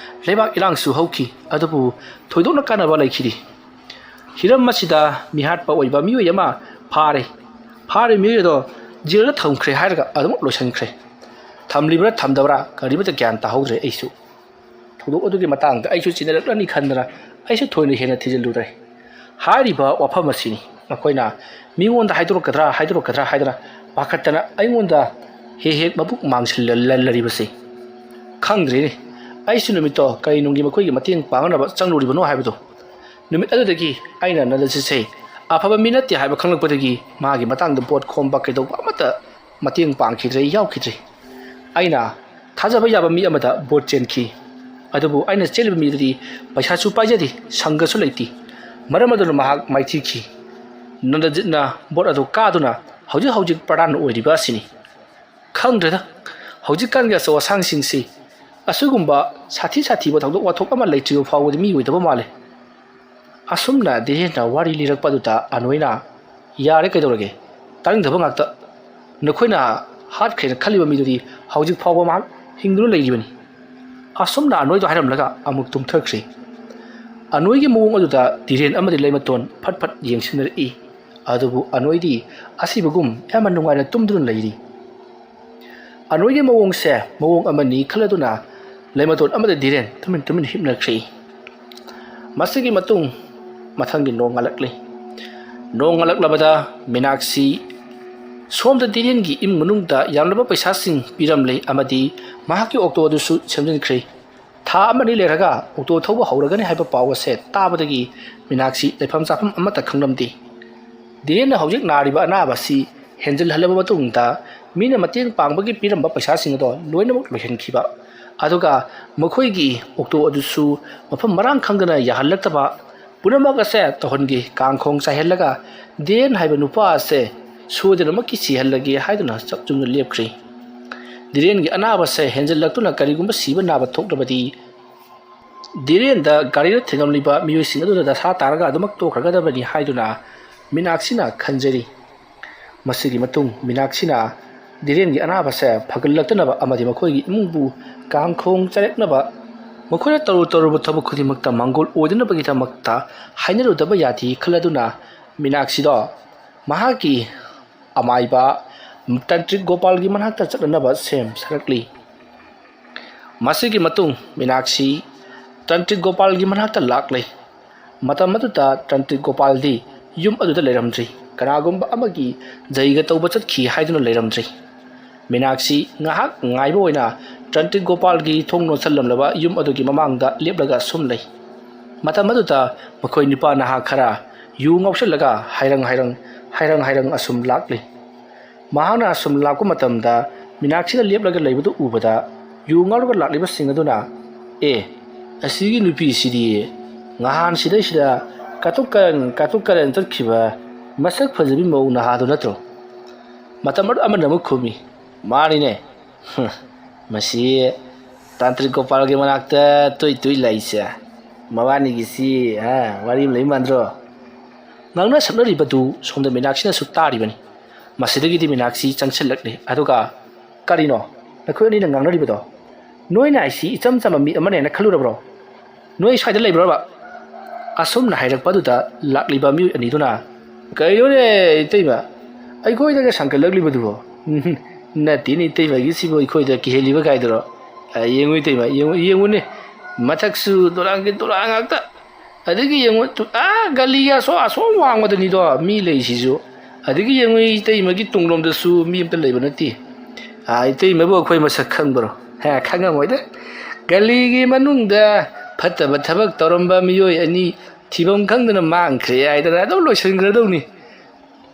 ꯂꯩꯕꯥꯛ ꯏꯔꯥꯡꯁꯨ ꯍꯧꯈꯤ꯫ ꯑꯗꯨꯕꯨ ꯊꯣꯏꯗꯣꯛꯅ ꯀꯥꯟꯅꯕ ꯂꯩꯈꯤꯗꯦ꯫ ꯍꯤꯔꯝ ꯑꯁꯤꯗ ꯃꯤꯍꯥꯠꯄ ꯑꯣꯏꯕ ꯃꯤꯑꯣꯏ ꯑꯃ ꯐꯥꯔꯦ꯫ ꯐꯥꯔꯤꯕ ꯃꯤꯑꯣꯏ ꯑꯗꯣ ꯖꯦꯜꯗ ꯊꯝꯈ꯭ꯔꯦ ꯍꯥꯏꯔꯒ ꯑꯗꯨꯃꯛ ꯂꯣꯏꯁꯤꯟꯈ꯭ꯔꯦ꯫ ꯊꯝꯂꯤꯕ꯭ꯔꯥ ꯊꯝꯗꯕ꯭ꯔꯥ ꯀꯔꯤꯃꯠꯇ ꯒ꯭ꯌꯥꯟ ꯇꯥꯍꯧꯗ꯭ꯔꯦ ꯑꯩꯁꯨ꯫ ꯊꯧꯗꯣꯛ ꯑꯗꯨꯒꯤ ꯃꯇꯥꯡꯗ ꯑꯩꯁꯨ ꯆꯤꯟꯅꯔꯛꯂꯅꯤ ꯈꯟꯗꯅ ꯑꯩꯁꯨ ꯊꯣꯏꯅ ꯍꯦꯟꯅ ꯊꯤꯖꯤꯜꯂꯨꯗ꯭ꯔꯦ꯫ ꯍꯥꯏꯔꯤꯕ ꯋꯥꯐꯝ ꯑꯁꯤꯅꯤ ꯃꯈꯣꯏꯅ ꯃꯤꯉꯣꯟꯗ ꯍꯥꯏꯗꯣꯔꯛꯀꯗ꯭ꯔꯥ, ꯍꯥꯏꯗꯣꯔꯛꯀꯗ꯭ꯔꯥ ꯍꯥꯏꯗꯅ ꯄꯥꯈꯠꯇꯅ ꯑꯩꯉꯣꯟꯗ ꯍꯦꯛ ꯍꯦꯛ ꯃꯕꯨꯛ ꯃꯥꯡꯁꯤꯜꯂꯜꯂꯔꯤꯕꯁꯦ꯫ ꯈꯪꯗ꯭ꯔꯦꯅꯦ, ꯑꯩꯁꯨ ꯅꯨꯃꯤꯠꯇꯣ ꯀꯔꯤ ꯅꯨꯡꯒꯤ ꯃꯈꯣꯏꯒꯤ ꯃꯇꯦꯡ ꯄꯥꯡꯅꯅꯕ ꯆꯪꯂꯨꯔꯤꯕꯅꯣ ꯍꯥꯏꯕꯗꯣ꯫ ꯅꯨꯃꯤꯠ ꯑꯗꯨꯗꯒꯤ ꯑꯩꯅ ꯅꯟꯗꯖꯤꯠꯁꯦ ꯑꯐꯕ ꯃꯤ ꯅꯠꯇꯦ ꯍꯥꯏꯕ ꯈꯪꯂꯛꯄꯗꯒꯤ ꯃꯥꯒꯤ ꯃꯇꯥꯡꯗ ꯚꯣꯠ ꯈꯣꯝꯕ ꯀꯩꯗꯧꯕ ꯑꯃꯠꯇ ꯃꯇꯦꯡ ꯄꯥꯡꯈꯤꯗ꯭ꯔꯦ, ꯌꯥꯎꯈꯤꯗ꯭ꯔꯦ꯫ ꯑꯩꯅ ꯊꯥꯖꯕ ꯌꯥꯕ ꯃꯤ ꯑꯃꯗ ꯚꯣꯠ ꯆꯦꯟꯈꯤ꯫ ꯑꯗꯨꯕꯨ ꯑꯩꯅ ꯆꯦꯜꯂꯤꯕ ꯃꯤꯗꯨꯗꯤ ꯄꯩꯁꯥꯁꯨ ꯄꯥꯏꯖꯗꯦ, ꯁꯪꯒꯁꯨ ꯂꯩꯇꯦ꯫ ꯃꯔꯝ ꯑꯗꯨꯅ ꯃꯍꯥꯛ ꯃꯥꯏꯊꯤꯈꯤ꯫ ꯅꯟꯗꯖꯤꯠꯅ ꯚꯣꯠ ꯑꯗꯨ ꯀꯥꯗꯨꯅ ꯍꯧꯖꯤꯛ ꯍꯧꯖꯤꯛ ꯄ꯭ꯔꯙꯥꯟ ꯑꯣꯏꯔꯤꯕ ꯑꯁꯤꯅꯤ꯫ ꯈꯪꯗ꯭ꯔꯦꯗ, ꯍꯧꯖꯤꯛꯀꯥꯟꯒꯤ ꯑꯆꯧ ꯑꯁꯥꯡꯁꯤꯡꯁꯤ ꯑꯁꯤꯒꯨꯝꯕ ꯁꯥꯊꯤ ꯁꯥꯊꯤꯕ ꯊꯧꯗꯣꯛ ꯋꯥꯊꯣꯛ ꯑꯃ ꯂꯩꯇ꯭ꯔꯤꯕ ꯐꯥꯎꯕꯗꯤ ꯃꯤ ꯑꯣꯏꯗꯕ ꯃꯥꯜꯂꯦ꯫ ꯑꯁꯨꯝꯅ ꯙꯤꯔꯦꯟꯅ ꯋꯥꯔꯤ ꯂꯤꯔꯛꯄ ꯑꯗꯨꯗ ꯑꯅꯣꯏꯅ, "ꯌꯥꯔꯦ, ꯀꯩꯗꯧꯔꯒꯦ? ꯇꯥꯅꯤꯡꯗꯕ ꯉꯥꯛꯇ꯫ ꯅꯈꯣꯏꯅ ꯍꯥꯠꯈ꯭ꯔꯦꯅ ꯈꯜꯂꯤꯕ ꯃꯤꯗꯨꯗꯤ ꯍꯧꯖꯤꯛ ꯐꯥꯎꯕ ꯃꯍꯥꯛ ꯍꯤꯡꯗꯨꯅ ꯂꯩꯔꯤꯕꯅꯤ"꯫ ꯑꯁꯨꯝꯅ ꯑꯅꯣꯏꯗꯣ ꯍꯥꯏꯔꯝꯂꯒ ꯑꯃꯨꯛ ꯇꯨꯝꯊꯈ꯭ꯔꯦ꯫ ꯑꯅꯣꯏꯒꯤ ꯃꯑꯣꯡ ꯑꯗꯨꯗ ꯙꯤꯔꯦꯟ ꯑꯃꯗꯤ ꯂꯩꯃꯇꯣꯟ ꯐꯠ ꯐꯠ ꯌꯦꯡꯁꯤꯟꯅꯔꯛꯏ꯫ ꯑꯗꯨꯕꯨ ꯑꯅꯣꯏꯗꯤ ꯑꯁꯤꯕꯒꯨꯝ ꯌꯥꯝꯅ ꯅꯨꯡꯉꯥꯏꯅ ꯇꯨꯝꯗꯨꯅ ꯂꯩꯔꯤ꯫ ꯑꯅꯣꯏꯒꯤ ꯃꯑꯣꯡꯁꯦ ꯃꯑꯣꯡ ꯑꯃꯅꯤ ꯈꯜꯂꯗꯨꯅ ꯂꯩꯃꯇꯣꯟ ꯑꯃꯗꯤ ꯙꯤꯔꯦꯟ ꯇꯨꯃꯤꯟ ꯇꯨꯃꯤꯟ ꯍꯤꯞꯅꯈ꯭ꯔꯦ꯫ ꯃꯁꯤꯒꯤ ꯃꯇꯨꯡ ꯃꯊꯪꯒꯤ ꯅꯣꯡꯉꯥꯜꯂꯛꯂꯤ꯫ ꯅꯣꯡꯉꯥꯜꯂꯛꯂꯕꯗ ꯃꯤꯅꯥꯛꯁꯤ ꯁꯣꯝꯗ ꯗꯤꯔꯦꯟꯒꯤ ꯏꯃꯨꯡ ꯃꯅꯨꯡꯗ ꯌꯥꯝꯂꯕ ꯄꯩꯁꯥꯁꯤꯡ ꯄꯤꯔꯝꯂꯦ ꯑꯃꯗꯤ ꯃꯍꯥꯛꯀꯤ ꯑꯣꯛꯇꯣ ꯑꯗꯨꯁꯨ ꯁꯦꯝꯖꯤꯟꯈ꯭ꯔꯦ꯫ ꯊꯥ ꯑꯃꯅꯤ ꯂꯩꯔꯒ ꯑꯣꯛꯇꯣ ꯊꯧꯕ ꯍꯧꯔꯒꯅꯤ ꯍꯥꯏꯕ ꯄꯥꯎ ꯑꯁꯦ ꯇꯥꯕꯗꯒꯤ ꯃꯤꯅꯥꯛꯁꯤ ꯂꯩꯐꯝ ꯆꯥꯐꯝ ꯑꯃꯠꯇ ꯈꯪꯂꯝꯗꯦ꯫ ꯗꯤꯔꯦꯟꯅ ꯍꯧꯖꯤꯛ ꯅꯥꯔꯤꯕ ꯑꯅꯥꯕ ꯑꯁꯤ ꯍꯦꯟꯖꯤꯜꯍꯜꯂꯕ ꯃꯇꯨꯡꯗ ꯃꯤꯅ ꯃꯇꯦꯡ ꯄꯥꯡꯕꯒꯤ ꯄꯤꯔꯝꯕ ꯄꯩꯁꯥꯁꯤꯡ ꯑꯗꯣ ꯂꯣꯏꯅꯃꯛ ꯂꯣꯏꯍꯟꯈꯤꯕ꯫ ꯑꯗꯨꯒ ꯃꯈꯣꯏꯒꯤ ꯑꯣꯛꯇꯣ ꯑꯗꯨꯁꯨ ꯃꯐꯝ ꯃꯔꯥꯡ ꯈꯪꯗꯅ ꯌꯥꯍꯜꯂꯛꯇꯕ ꯄꯨꯝꯅꯃꯛ ꯑꯁꯦ ꯇꯧꯍꯟꯈꯤ꯫ ꯀꯥꯡꯈꯣꯡ ꯆꯥꯏꯍꯜꯂꯒ ꯗꯤꯔꯦꯟ ꯍꯥꯏꯕ ꯅꯨꯄꯥ ꯑꯁꯦ ꯁꯣꯏꯗꯅꯃꯛꯀꯤ ꯁꯤꯍꯜꯂꯒꯦ ꯍꯥꯏꯗꯨꯅ ꯆꯞ ꯆꯨꯝꯅ ꯂꯦꯞꯈ꯭ꯔꯤ꯫ ꯗꯤꯔꯦꯟꯒꯤ ꯑꯅꯥꯕ ꯑꯁꯦ ꯍꯦꯟꯖꯜꯂꯛꯇꯨꯅ ꯀꯔꯤꯒꯨꯝꯕ ꯁꯤꯕ ꯅꯥꯕ ꯊꯣꯛꯂꯕꯗꯤ ꯗꯤꯔꯦꯟꯗ ꯒꯥꯔꯤꯗ ꯊꯦꯡꯉꯝꯂꯤꯕ ꯃꯤꯑꯣꯏꯁꯤꯡ ꯑꯗꯨꯗ ꯗꯁꯥ ꯇꯥꯔꯒ ꯑꯗꯨꯃꯛ ꯇꯣꯛꯈ꯭ꯔꯒꯗꯕꯅꯤ ꯍꯥꯏꯗꯨꯅ ꯃꯤꯅꯥꯛꯁꯤꯅ ꯈꯟꯖꯔꯤ꯫ ꯃꯁꯤꯒꯤ ꯃꯇꯨꯡ ꯃꯤꯅꯥꯛꯁꯤꯅ ꯗꯤꯔꯦꯟꯒꯤ ꯑꯅꯥꯕꯁꯦ ꯐꯒꯠꯂꯛꯇꯅꯕ ꯑꯃꯗꯤ ꯃꯈꯣꯏꯒꯤ ꯏꯃꯨꯡꯕꯨ ꯀꯥꯡꯈꯣꯡ ꯆꯥꯏꯔꯛꯅꯕ ꯃꯈꯣꯏꯅ ꯇꯧꯔꯨ ꯇꯧꯔꯨꯕ ꯊꯕꯛ ꯈꯨꯗꯤꯡꯃꯛꯇ ꯃꯥꯡꯒꯣꯜ ꯑꯣꯏꯗꯅꯕꯒꯤꯗꯃꯛꯇ ꯍꯥꯏꯅꯔꯨꯗꯕ ꯌꯥꯗꯦ ꯈꯜꯂꯗꯨꯅ ꯃꯤꯅꯥꯛꯁꯤꯗꯣ ꯃꯍꯥꯛꯀꯤ ꯑꯃꯥꯏꯕ ꯇꯟꯇ꯭ꯔꯤꯛ ꯒꯣꯄꯥꯜꯒꯤ ꯃꯅꯥꯛꯇ ꯆꯠꯅꯅꯕ ꯁꯦꯝ ꯁꯥꯔꯛꯂꯤ꯫ ꯃꯁꯤꯒꯤ ꯃꯇꯨꯡ ꯃꯤꯅꯥꯛꯁꯤ ꯇꯟꯇ꯭ꯔꯤꯛ ꯒꯣꯄꯥꯜꯒꯤ ꯃꯅꯥꯛꯇ ꯂꯥꯛꯂꯦ꯫ ꯃꯇꯝ ꯑꯗꯨꯗ ꯇꯟꯇ꯭ꯔꯤꯛ ꯒꯣꯄꯥꯜꯗꯤ ꯌꯨꯝ ꯑꯗꯨꯗ ꯂꯩꯔꯝꯗ꯭ꯔꯤ꯫ ꯀꯅꯥꯒꯨꯝꯕ ꯑꯃꯒꯤ ꯖꯩꯒ ꯇꯧꯕ ꯆꯠꯈꯤ ꯍꯥꯏꯗꯨꯅ ꯂꯩꯔꯝꯗ꯭ꯔꯤ꯫ ꯃꯤꯅꯥꯛꯁꯤ ꯉꯥꯏꯍꯥꯛ ꯉꯥꯏꯕ ꯑꯣꯏꯅ ꯇꯟꯇ꯭ꯔꯤꯛ ꯒꯣꯄꯥꯜꯒꯤ ꯊꯣꯡ ꯂꯣꯟꯁꯤꯜꯂꯝꯂꯕ ꯌꯨꯝ ꯑꯗꯨꯒꯤ ꯃꯃꯥꯡꯗ ꯂꯦꯞꯂꯒ ꯁꯨꯝ ꯂꯩ꯫ ꯃꯇꯝ ꯑꯗꯨꯗ ꯃꯈꯣꯏ ꯅꯨꯄꯥ ꯅꯍꯥ ꯈꯔ ꯌꯨ ꯉꯥꯎꯁꯜꯂꯒ ꯍꯥꯏꯔꯪ ꯍꯥꯏꯔꯪ, ꯍꯥꯏꯔꯪ ꯍꯥꯏꯔꯪ ꯑꯁꯨꯝ ꯂꯥꯛꯂꯤ꯫ ꯃꯍꯥꯛꯅ ꯑꯁꯨꯝ ꯂꯥꯛꯄ ꯃꯇꯝꯗ ꯃꯤꯅꯥꯛꯁꯤꯅ ꯂꯦꯞꯂꯒ ꯂꯩꯕꯗꯨ ꯎꯕꯗ ꯌꯨ ꯉꯥꯎꯔꯒ ꯂꯥꯛꯂꯤꯕꯁꯤꯡ ꯑꯗꯨꯅ, "ꯑꯦ, ꯑꯁꯤꯒꯤ ꯅꯨꯄꯤꯁꯤꯗꯤ ꯉꯍꯥꯟ ꯁꯤꯗꯩꯁꯤꯗ ꯀꯥꯇꯨꯛ ꯀꯥꯔꯟ, ꯀꯥꯇꯨꯛ ꯀꯥꯔꯟ ꯆꯠꯈꯤꯕ ꯃꯁꯛ ꯐꯖꯕꯤ ꯃꯧ ꯅꯍꯥꯗꯨ ꯅꯠꯇ꯭ꯔꯣ?" ꯃꯇꯝ ꯑꯗꯨ ꯑꯃꯅ ꯑꯃꯨꯛ ꯈꯨꯝꯃꯤ, "ꯃꯥꯅꯤꯅꯦ꯫ ꯍꯝ, ꯃꯁꯤ ꯇꯥꯟꯇ꯭ꯔꯤꯛ ꯒꯣꯄꯥꯜꯒꯤ ꯃꯅꯥꯛꯇ ꯇꯣꯏ ꯇꯣꯏ ꯂꯥꯛꯏꯁꯦ꯫ ꯃꯕꯥꯅꯤꯒꯤꯁꯤ, ꯍꯥ, ꯋꯥꯔꯤ ꯑꯃ ꯂꯩ ꯃꯥꯟꯗ꯭ꯔꯣ?" ꯉꯥꯡꯅ ꯁꯛꯅꯔꯤꯕꯗꯨ ꯁꯣꯝꯗ ꯃꯤꯅꯥꯛꯁꯤꯅꯁꯨ ꯇꯥꯔꯤꯕꯅꯤ꯫ ꯃꯁꯤꯗꯒꯤꯗꯤ ꯃꯤꯅꯥꯛꯁꯤ ꯆꯪꯁꯤꯜꯂꯛꯂꯦ꯫ ꯑꯗꯨꯒ, "ꯀꯔꯤꯅꯣ ꯅꯈꯣꯏ ꯑꯅꯤꯅ ꯉꯥꯡꯅꯔꯤꯕꯗꯣ? ꯅꯣꯏꯅ ꯑꯩꯁꯤ ꯏꯆꯝ ꯆꯝꯕ ꯃꯤ ꯑꯃꯅꯦꯅ ꯈꯜꯂꯨꯔꯕ꯭ꯔꯣ?" "ꯅꯣꯏ ꯁ꯭ꯋꯥꯏꯗ ꯂꯩꯕ꯭ꯔꯕ?" ꯑꯁꯨꯝꯅ ꯍꯥꯏꯔꯛꯄꯗꯨꯗ ꯂꯥꯛꯂꯤꯕ ꯃꯤꯑꯣꯏ ꯑꯅꯤꯗꯨꯅ, "ꯀꯩꯅꯣꯅꯦ ꯏꯇꯩꯃ, ꯑꯩꯈꯣꯏꯗꯒ ꯁꯥꯡꯒꯠꯂꯛꯂꯤꯕꯗꯨꯕꯣ?" "ꯎꯝ, ꯅꯠꯇꯦꯅꯦ ꯏꯇꯩꯃꯒꯤꯁꯤꯕꯨ ꯑꯩꯈꯣꯏꯗ ꯀꯤꯍꯜꯂꯤꯕ ꯀꯥꯏꯗꯨꯔꯣ? ꯑ, ꯌꯦꯡꯉꯨ ꯏꯇꯩꯃ, ꯌꯦꯡꯉꯨ, ꯌꯦꯡꯉꯨꯅꯦ, ꯃꯊꯛꯁꯨ ꯗꯣꯂꯥꯟꯒꯤ ꯗꯣꯂꯥꯟ ꯉꯥꯛꯇ, ꯑꯗꯒꯤ ꯌꯦꯡꯉꯨ, ꯇꯨ-, ꯑꯥ, ꯒꯂꯤꯒꯤ ꯑꯁꯣ-, ꯑꯁꯣꯝ ꯋꯥꯡꯃꯗꯅꯤꯗꯣ ꯃꯤ ꯂꯩꯁꯤꯁꯨ꯫ ꯑꯗꯒꯤ ꯌꯦꯡꯉꯨ, ꯏꯇꯩꯃꯒꯤ ꯇꯨꯡꯂꯣꯝꯗꯁꯨ ꯃꯤ ꯑꯝꯇ ꯂꯩꯕ ꯅꯠꯇꯦ꯫ ꯑꯥ, ꯏꯇꯩꯃꯕꯨ ꯑꯩꯈꯣꯏ ꯃꯁꯛ ꯈꯪꯕ꯭ꯔꯣ? ꯍꯥ, ꯈꯪꯉꯝꯃꯣꯏꯗ꯫ ꯒꯂꯤꯒꯤ ꯃꯅꯨꯡꯗ ꯐꯠꯇꯕ ꯊꯕꯛ ꯇꯧꯔꯝꯕ ꯃꯤꯑꯣꯏ ꯑꯅꯤ ꯊꯤꯐꯝ ꯈꯪꯗꯅ ꯃꯥꯡꯈ꯭ꯔꯦ ꯍꯥꯏꯗꯅ ꯑꯗꯨꯝ ꯂꯣꯏꯁꯤꯟꯈ꯭ꯔꯗꯧꯅꯤ꯫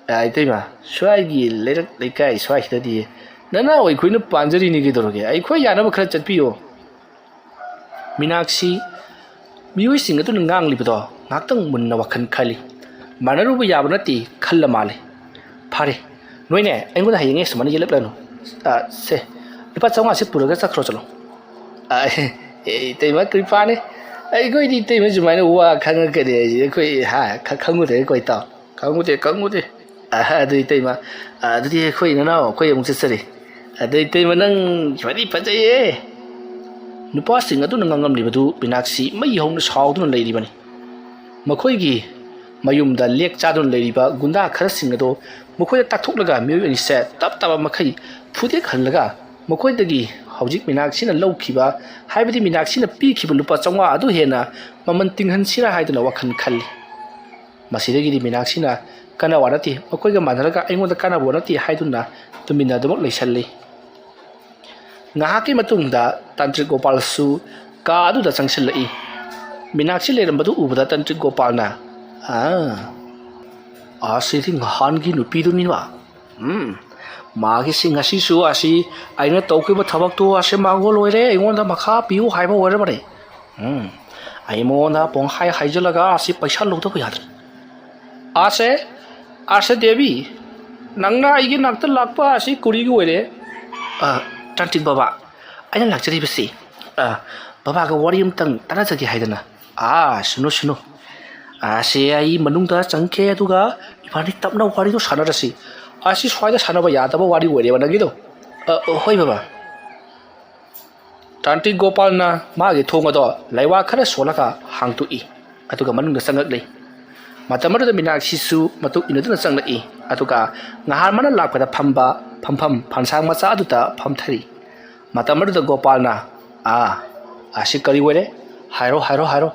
ꯑꯥ, ꯏꯇꯩꯃ, ꯁ꯭ꯋꯥꯏꯒꯤ ꯂꯩꯔꯛ ꯂꯩꯀꯥꯏ ꯁ꯭ꯋꯥꯏꯁꯤꯗꯗꯤ ꯅꯅꯥꯎ ꯑꯩꯈꯣꯏꯅ ꯄꯥꯟꯖꯔꯤꯅꯤ ꯀꯩꯗꯧꯔꯒꯦ? ꯑꯩꯈꯣꯏ ꯌꯥꯅꯕ ꯈꯔ ꯆꯠꯄꯤꯌꯣ꯫ ꯃꯤꯅꯥꯛꯁꯤ ꯃꯤꯑꯣꯏꯁꯤꯡ ꯑꯗꯨꯅ ꯉꯥꯡꯂꯤꯕꯗꯣ ꯉꯥꯏꯍꯥꯛꯇꯪ ꯃꯨꯟꯅ ꯋꯥꯈꯜ ꯈꯜꯂꯤ꯫ ꯃꯥꯟꯅꯔꯨꯕ ꯌꯥꯕ ꯅꯠꯇꯦ ꯈꯜꯂ ꯃꯥꯜꯂꯦ꯫ ꯐꯔꯦ, ꯅꯣꯏꯅꯦ ꯑꯩꯉꯣꯟꯗ ꯍꯌꯦꯡ ꯁꯨꯃꯥꯏꯅ ꯌꯦꯠꯂꯛꯂꯅꯨ꯫ ꯑ, ꯁꯦ, ꯂꯨꯄꯥ ꯆꯥꯝꯃꯉꯥꯁꯦ ꯄꯨꯔꯒ ꯆꯠꯈ꯭ꯔꯣ ꯆꯠꯂꯣ꯫ ꯑ, ꯑꯦ, ꯏꯇꯩꯃ ꯀ꯭ꯔꯤꯄꯥꯅꯦ꯫ ꯑꯩꯈꯣꯏꯗꯤ ꯏꯇꯩꯃ ꯁꯨꯃꯥꯏꯅ ꯋꯥ ꯈꯪꯉꯛꯀꯅꯤ ꯍꯥꯏꯁꯦ ꯑꯩꯈꯣꯏ, ꯍꯥ, ꯈ-, ꯈꯪꯉꯨꯗ꯭ꯔꯦ ꯑꯩꯈꯣꯏ ꯏꯇꯥꯎ꯫ ꯈꯪꯉꯨꯗꯦ, ꯈꯪꯉꯨꯗꯦ꯫ ꯑꯍ, ꯑꯗꯨ ꯏꯇꯩꯃ, ꯑ, ꯑꯗꯨꯗꯤ ꯑꯩꯈꯣꯏ ꯅꯅꯥꯎ ꯑꯩꯈꯣꯏ ꯑꯃꯨꯛ ꯆꯠꯆꯔꯤ꯫ ꯑꯗꯨ ꯏꯇꯩꯃ, ꯅꯪ ꯐꯗꯤ ꯐꯖꯩꯌꯦ꯫ ꯅꯨꯄꯥꯁꯤꯡ ꯑꯗꯨꯅ ꯉꯥꯡꯂꯝꯂꯤꯕꯗꯨ ꯃꯤꯅꯥꯛꯁꯤ ꯃꯩ ꯍꯧꯅ ꯁꯥꯎꯗꯨꯅ ꯂꯩꯔꯤꯕꯅꯤ꯫ ꯃꯈꯣꯏꯒꯤ ꯃꯌꯨꯝꯗ ꯂꯦꯛ ꯆꯥꯗꯨꯅ ꯂꯩꯔꯤꯕ ꯒꯨꯟꯗꯥ ꯈꯔꯁꯤꯡ ꯑꯗꯨ ꯃꯈꯣꯏꯗ ꯇꯥꯛꯊꯣꯛꯂꯒ ꯃꯤꯑꯣꯏ ꯑꯅꯤꯁꯦ ꯇꯞ ꯇꯞꯄ ꯃꯈꯩ ꯐꯨꯗꯦꯛꯍꯜꯂꯒ ꯃꯈꯣꯏꯗꯒꯤ ꯍꯧꯖꯤꯛ ꯃꯤꯅꯥꯛꯁꯤꯅ ꯂꯧꯈꯤꯕ, ꯍꯥꯏꯕꯗꯤ ꯃꯤꯅꯥꯛꯁꯤꯅ ꯄꯤꯈꯤꯕ ꯂꯨꯄꯥ ꯆꯥꯝꯃꯉꯥ ꯑꯗꯨ ꯍꯦꯟꯅ ꯃꯃꯜ ꯇꯤꯡꯍꯟꯁꯤꯔꯥ ꯍꯥꯏꯗꯨꯅ ꯋꯥꯈꯜ ꯈꯜꯂꯤ꯫ ꯃꯁꯤꯗꯒꯤꯗꯤ ꯃꯤꯅꯥꯛꯁꯤꯅ ꯀꯅꯥ ꯋꯥ ꯅꯠꯇꯦ, ꯃꯈꯣꯏꯒ ꯃꯥꯟꯅꯔꯒ ꯑꯩꯉꯣꯟꯗ ꯀꯥꯟꯅꯕ ꯅꯠꯇꯦ ꯍꯥꯏꯗꯨꯅ ꯇꯨꯃꯤꯟꯅ ꯑꯗꯨꯃꯛ ꯂꯩꯁꯜꯂꯤ꯫ ꯉꯥꯏꯍꯥꯛꯀꯤ ꯃꯇꯨꯡꯗ ꯇꯥꯟꯇ꯭ꯔꯤꯛ ꯒꯣꯄꯥꯜꯁꯨ ꯀꯥ ꯑꯗꯨꯗ ꯆꯪꯁꯤꯜꯂꯛꯏ꯫ ꯃꯤꯅꯥꯛꯁꯤ ꯂꯩꯔꯝꯕꯗꯨ ꯎꯕꯗ ꯇꯥꯟꯇ꯭ꯔꯤꯛ ꯒꯣꯄꯥꯜꯅ, "ꯑꯥ, ꯑꯁꯤꯗꯤ ꯅꯍꯥꯟꯒꯤ ꯅꯨꯄꯤꯗꯨꯅꯤꯕ꯫ ꯎꯝ, ꯃꯥꯒꯤꯁꯤ ꯉꯁꯤꯁꯨ ꯑꯁꯤ ꯑꯩꯅ ꯇꯧꯈꯤꯕ ꯊꯕꯛꯇꯨ ꯑꯁꯤ ꯃꯥꯡꯒꯣꯜ ꯑꯣꯏꯔꯦ, ꯑꯩꯉꯣꯟꯗ ꯃꯈꯥ ꯄꯤꯌꯨ ꯍꯥꯏꯕ ꯑꯣꯏꯔꯕꯅꯤ꯫ ꯎꯝ, ꯑꯩ ꯃꯉꯣꯟꯗ ꯄꯣꯡꯍꯥꯏ ꯍꯥꯏꯖꯤꯜꯂꯒ ꯑꯁꯤ ꯄꯩꯁꯥ ꯂꯧꯗꯕ ꯌꯥꯗ꯭ꯔꯦ꯫ ꯑꯁꯦ, ꯑꯁꯦ ꯗꯦꯕꯤ, ꯅꯪꯅ ꯑꯩꯒꯤ ꯅꯥꯛꯇ ꯂꯥꯛꯄ ꯑꯁꯤ ꯀꯨꯔꯤꯒꯤ ꯑꯣꯏꯔꯦ?" "ꯑ, ꯇꯥꯟꯇ꯭ꯔꯤꯛ ꯕꯕꯥ, ꯑꯩꯅ ꯂꯥꯛꯆꯔꯤꯕꯁꯤ, ꯑ, ꯕꯕꯥꯒ ꯋꯥꯔꯤ ꯑꯃꯇꯪ ꯇꯥꯟꯅꯖꯒꯦ ꯍꯥꯏꯗꯅ꯫" "ꯑꯥ, ꯁꯨꯅꯨ, ꯁꯨꯅꯨ꯫ ꯑꯁꯦ, ꯑꯩ ꯃꯅꯨꯡꯗ ꯆꯪꯈꯦ, ꯑꯗꯨꯒ ꯏꯕꯥꯅꯤ ꯇꯞꯅ ꯋꯥꯔꯤꯗꯣ ꯁꯥꯟꯅꯔꯁꯤ꯫ ꯑꯁꯤ ꯁ꯭ꯋꯥꯏꯗ ꯁꯥꯟꯅꯕ ꯌꯥꯗꯕ ꯋꯥꯔꯤ ꯑꯣꯏꯔꯦꯕ ꯅꯪꯒꯤꯗꯣ꯫" "ꯑ, ꯑ, ꯍꯣꯏ ꯕꯕꯥ꯫" ꯇꯥꯟꯇ꯭ꯔꯤꯛ ꯒꯣꯄꯥꯜꯅ ꯃꯥꯒꯤ ꯊꯣꯡ ꯑꯗꯣ ꯂꯩꯋꯥ ꯈꯔ ꯁꯣꯜꯂꯒ ꯍꯥꯡꯗꯣꯛꯏ, ꯑꯗꯨꯒ ꯃꯅꯨꯡꯗ ꯆꯪꯂꯛꯂꯤ꯫ ꯃꯇꯝ ꯑꯗꯨꯗ ꯃꯤꯅꯥꯛꯁꯤꯁꯨ ꯃꯇꯨꯡ ꯏꯟꯅꯗꯨꯅ ꯆꯪꯂꯛꯏ, ꯑꯗꯨꯒ ꯉꯍꯥꯟ ꯃꯥꯅ ꯂꯥꯛꯄꯗ ꯐꯝꯕ ꯐꯝꯐꯝ ꯐꯥꯟꯁꯥꯡ ꯃꯆꯥ ꯑꯗꯨꯗ ꯐꯝꯊꯔꯤ꯫ ꯃꯇꯝ ꯑꯗꯨꯗ ꯒꯣꯄꯥꯜꯅ, "ꯑꯥ, ꯑꯁꯤ ꯀꯔꯤ ꯑꯣꯏꯔꯦ? ꯍꯥꯏꯔꯣ, ꯍꯥꯏꯔꯣ, ꯍꯥꯏꯔꯣ꯫"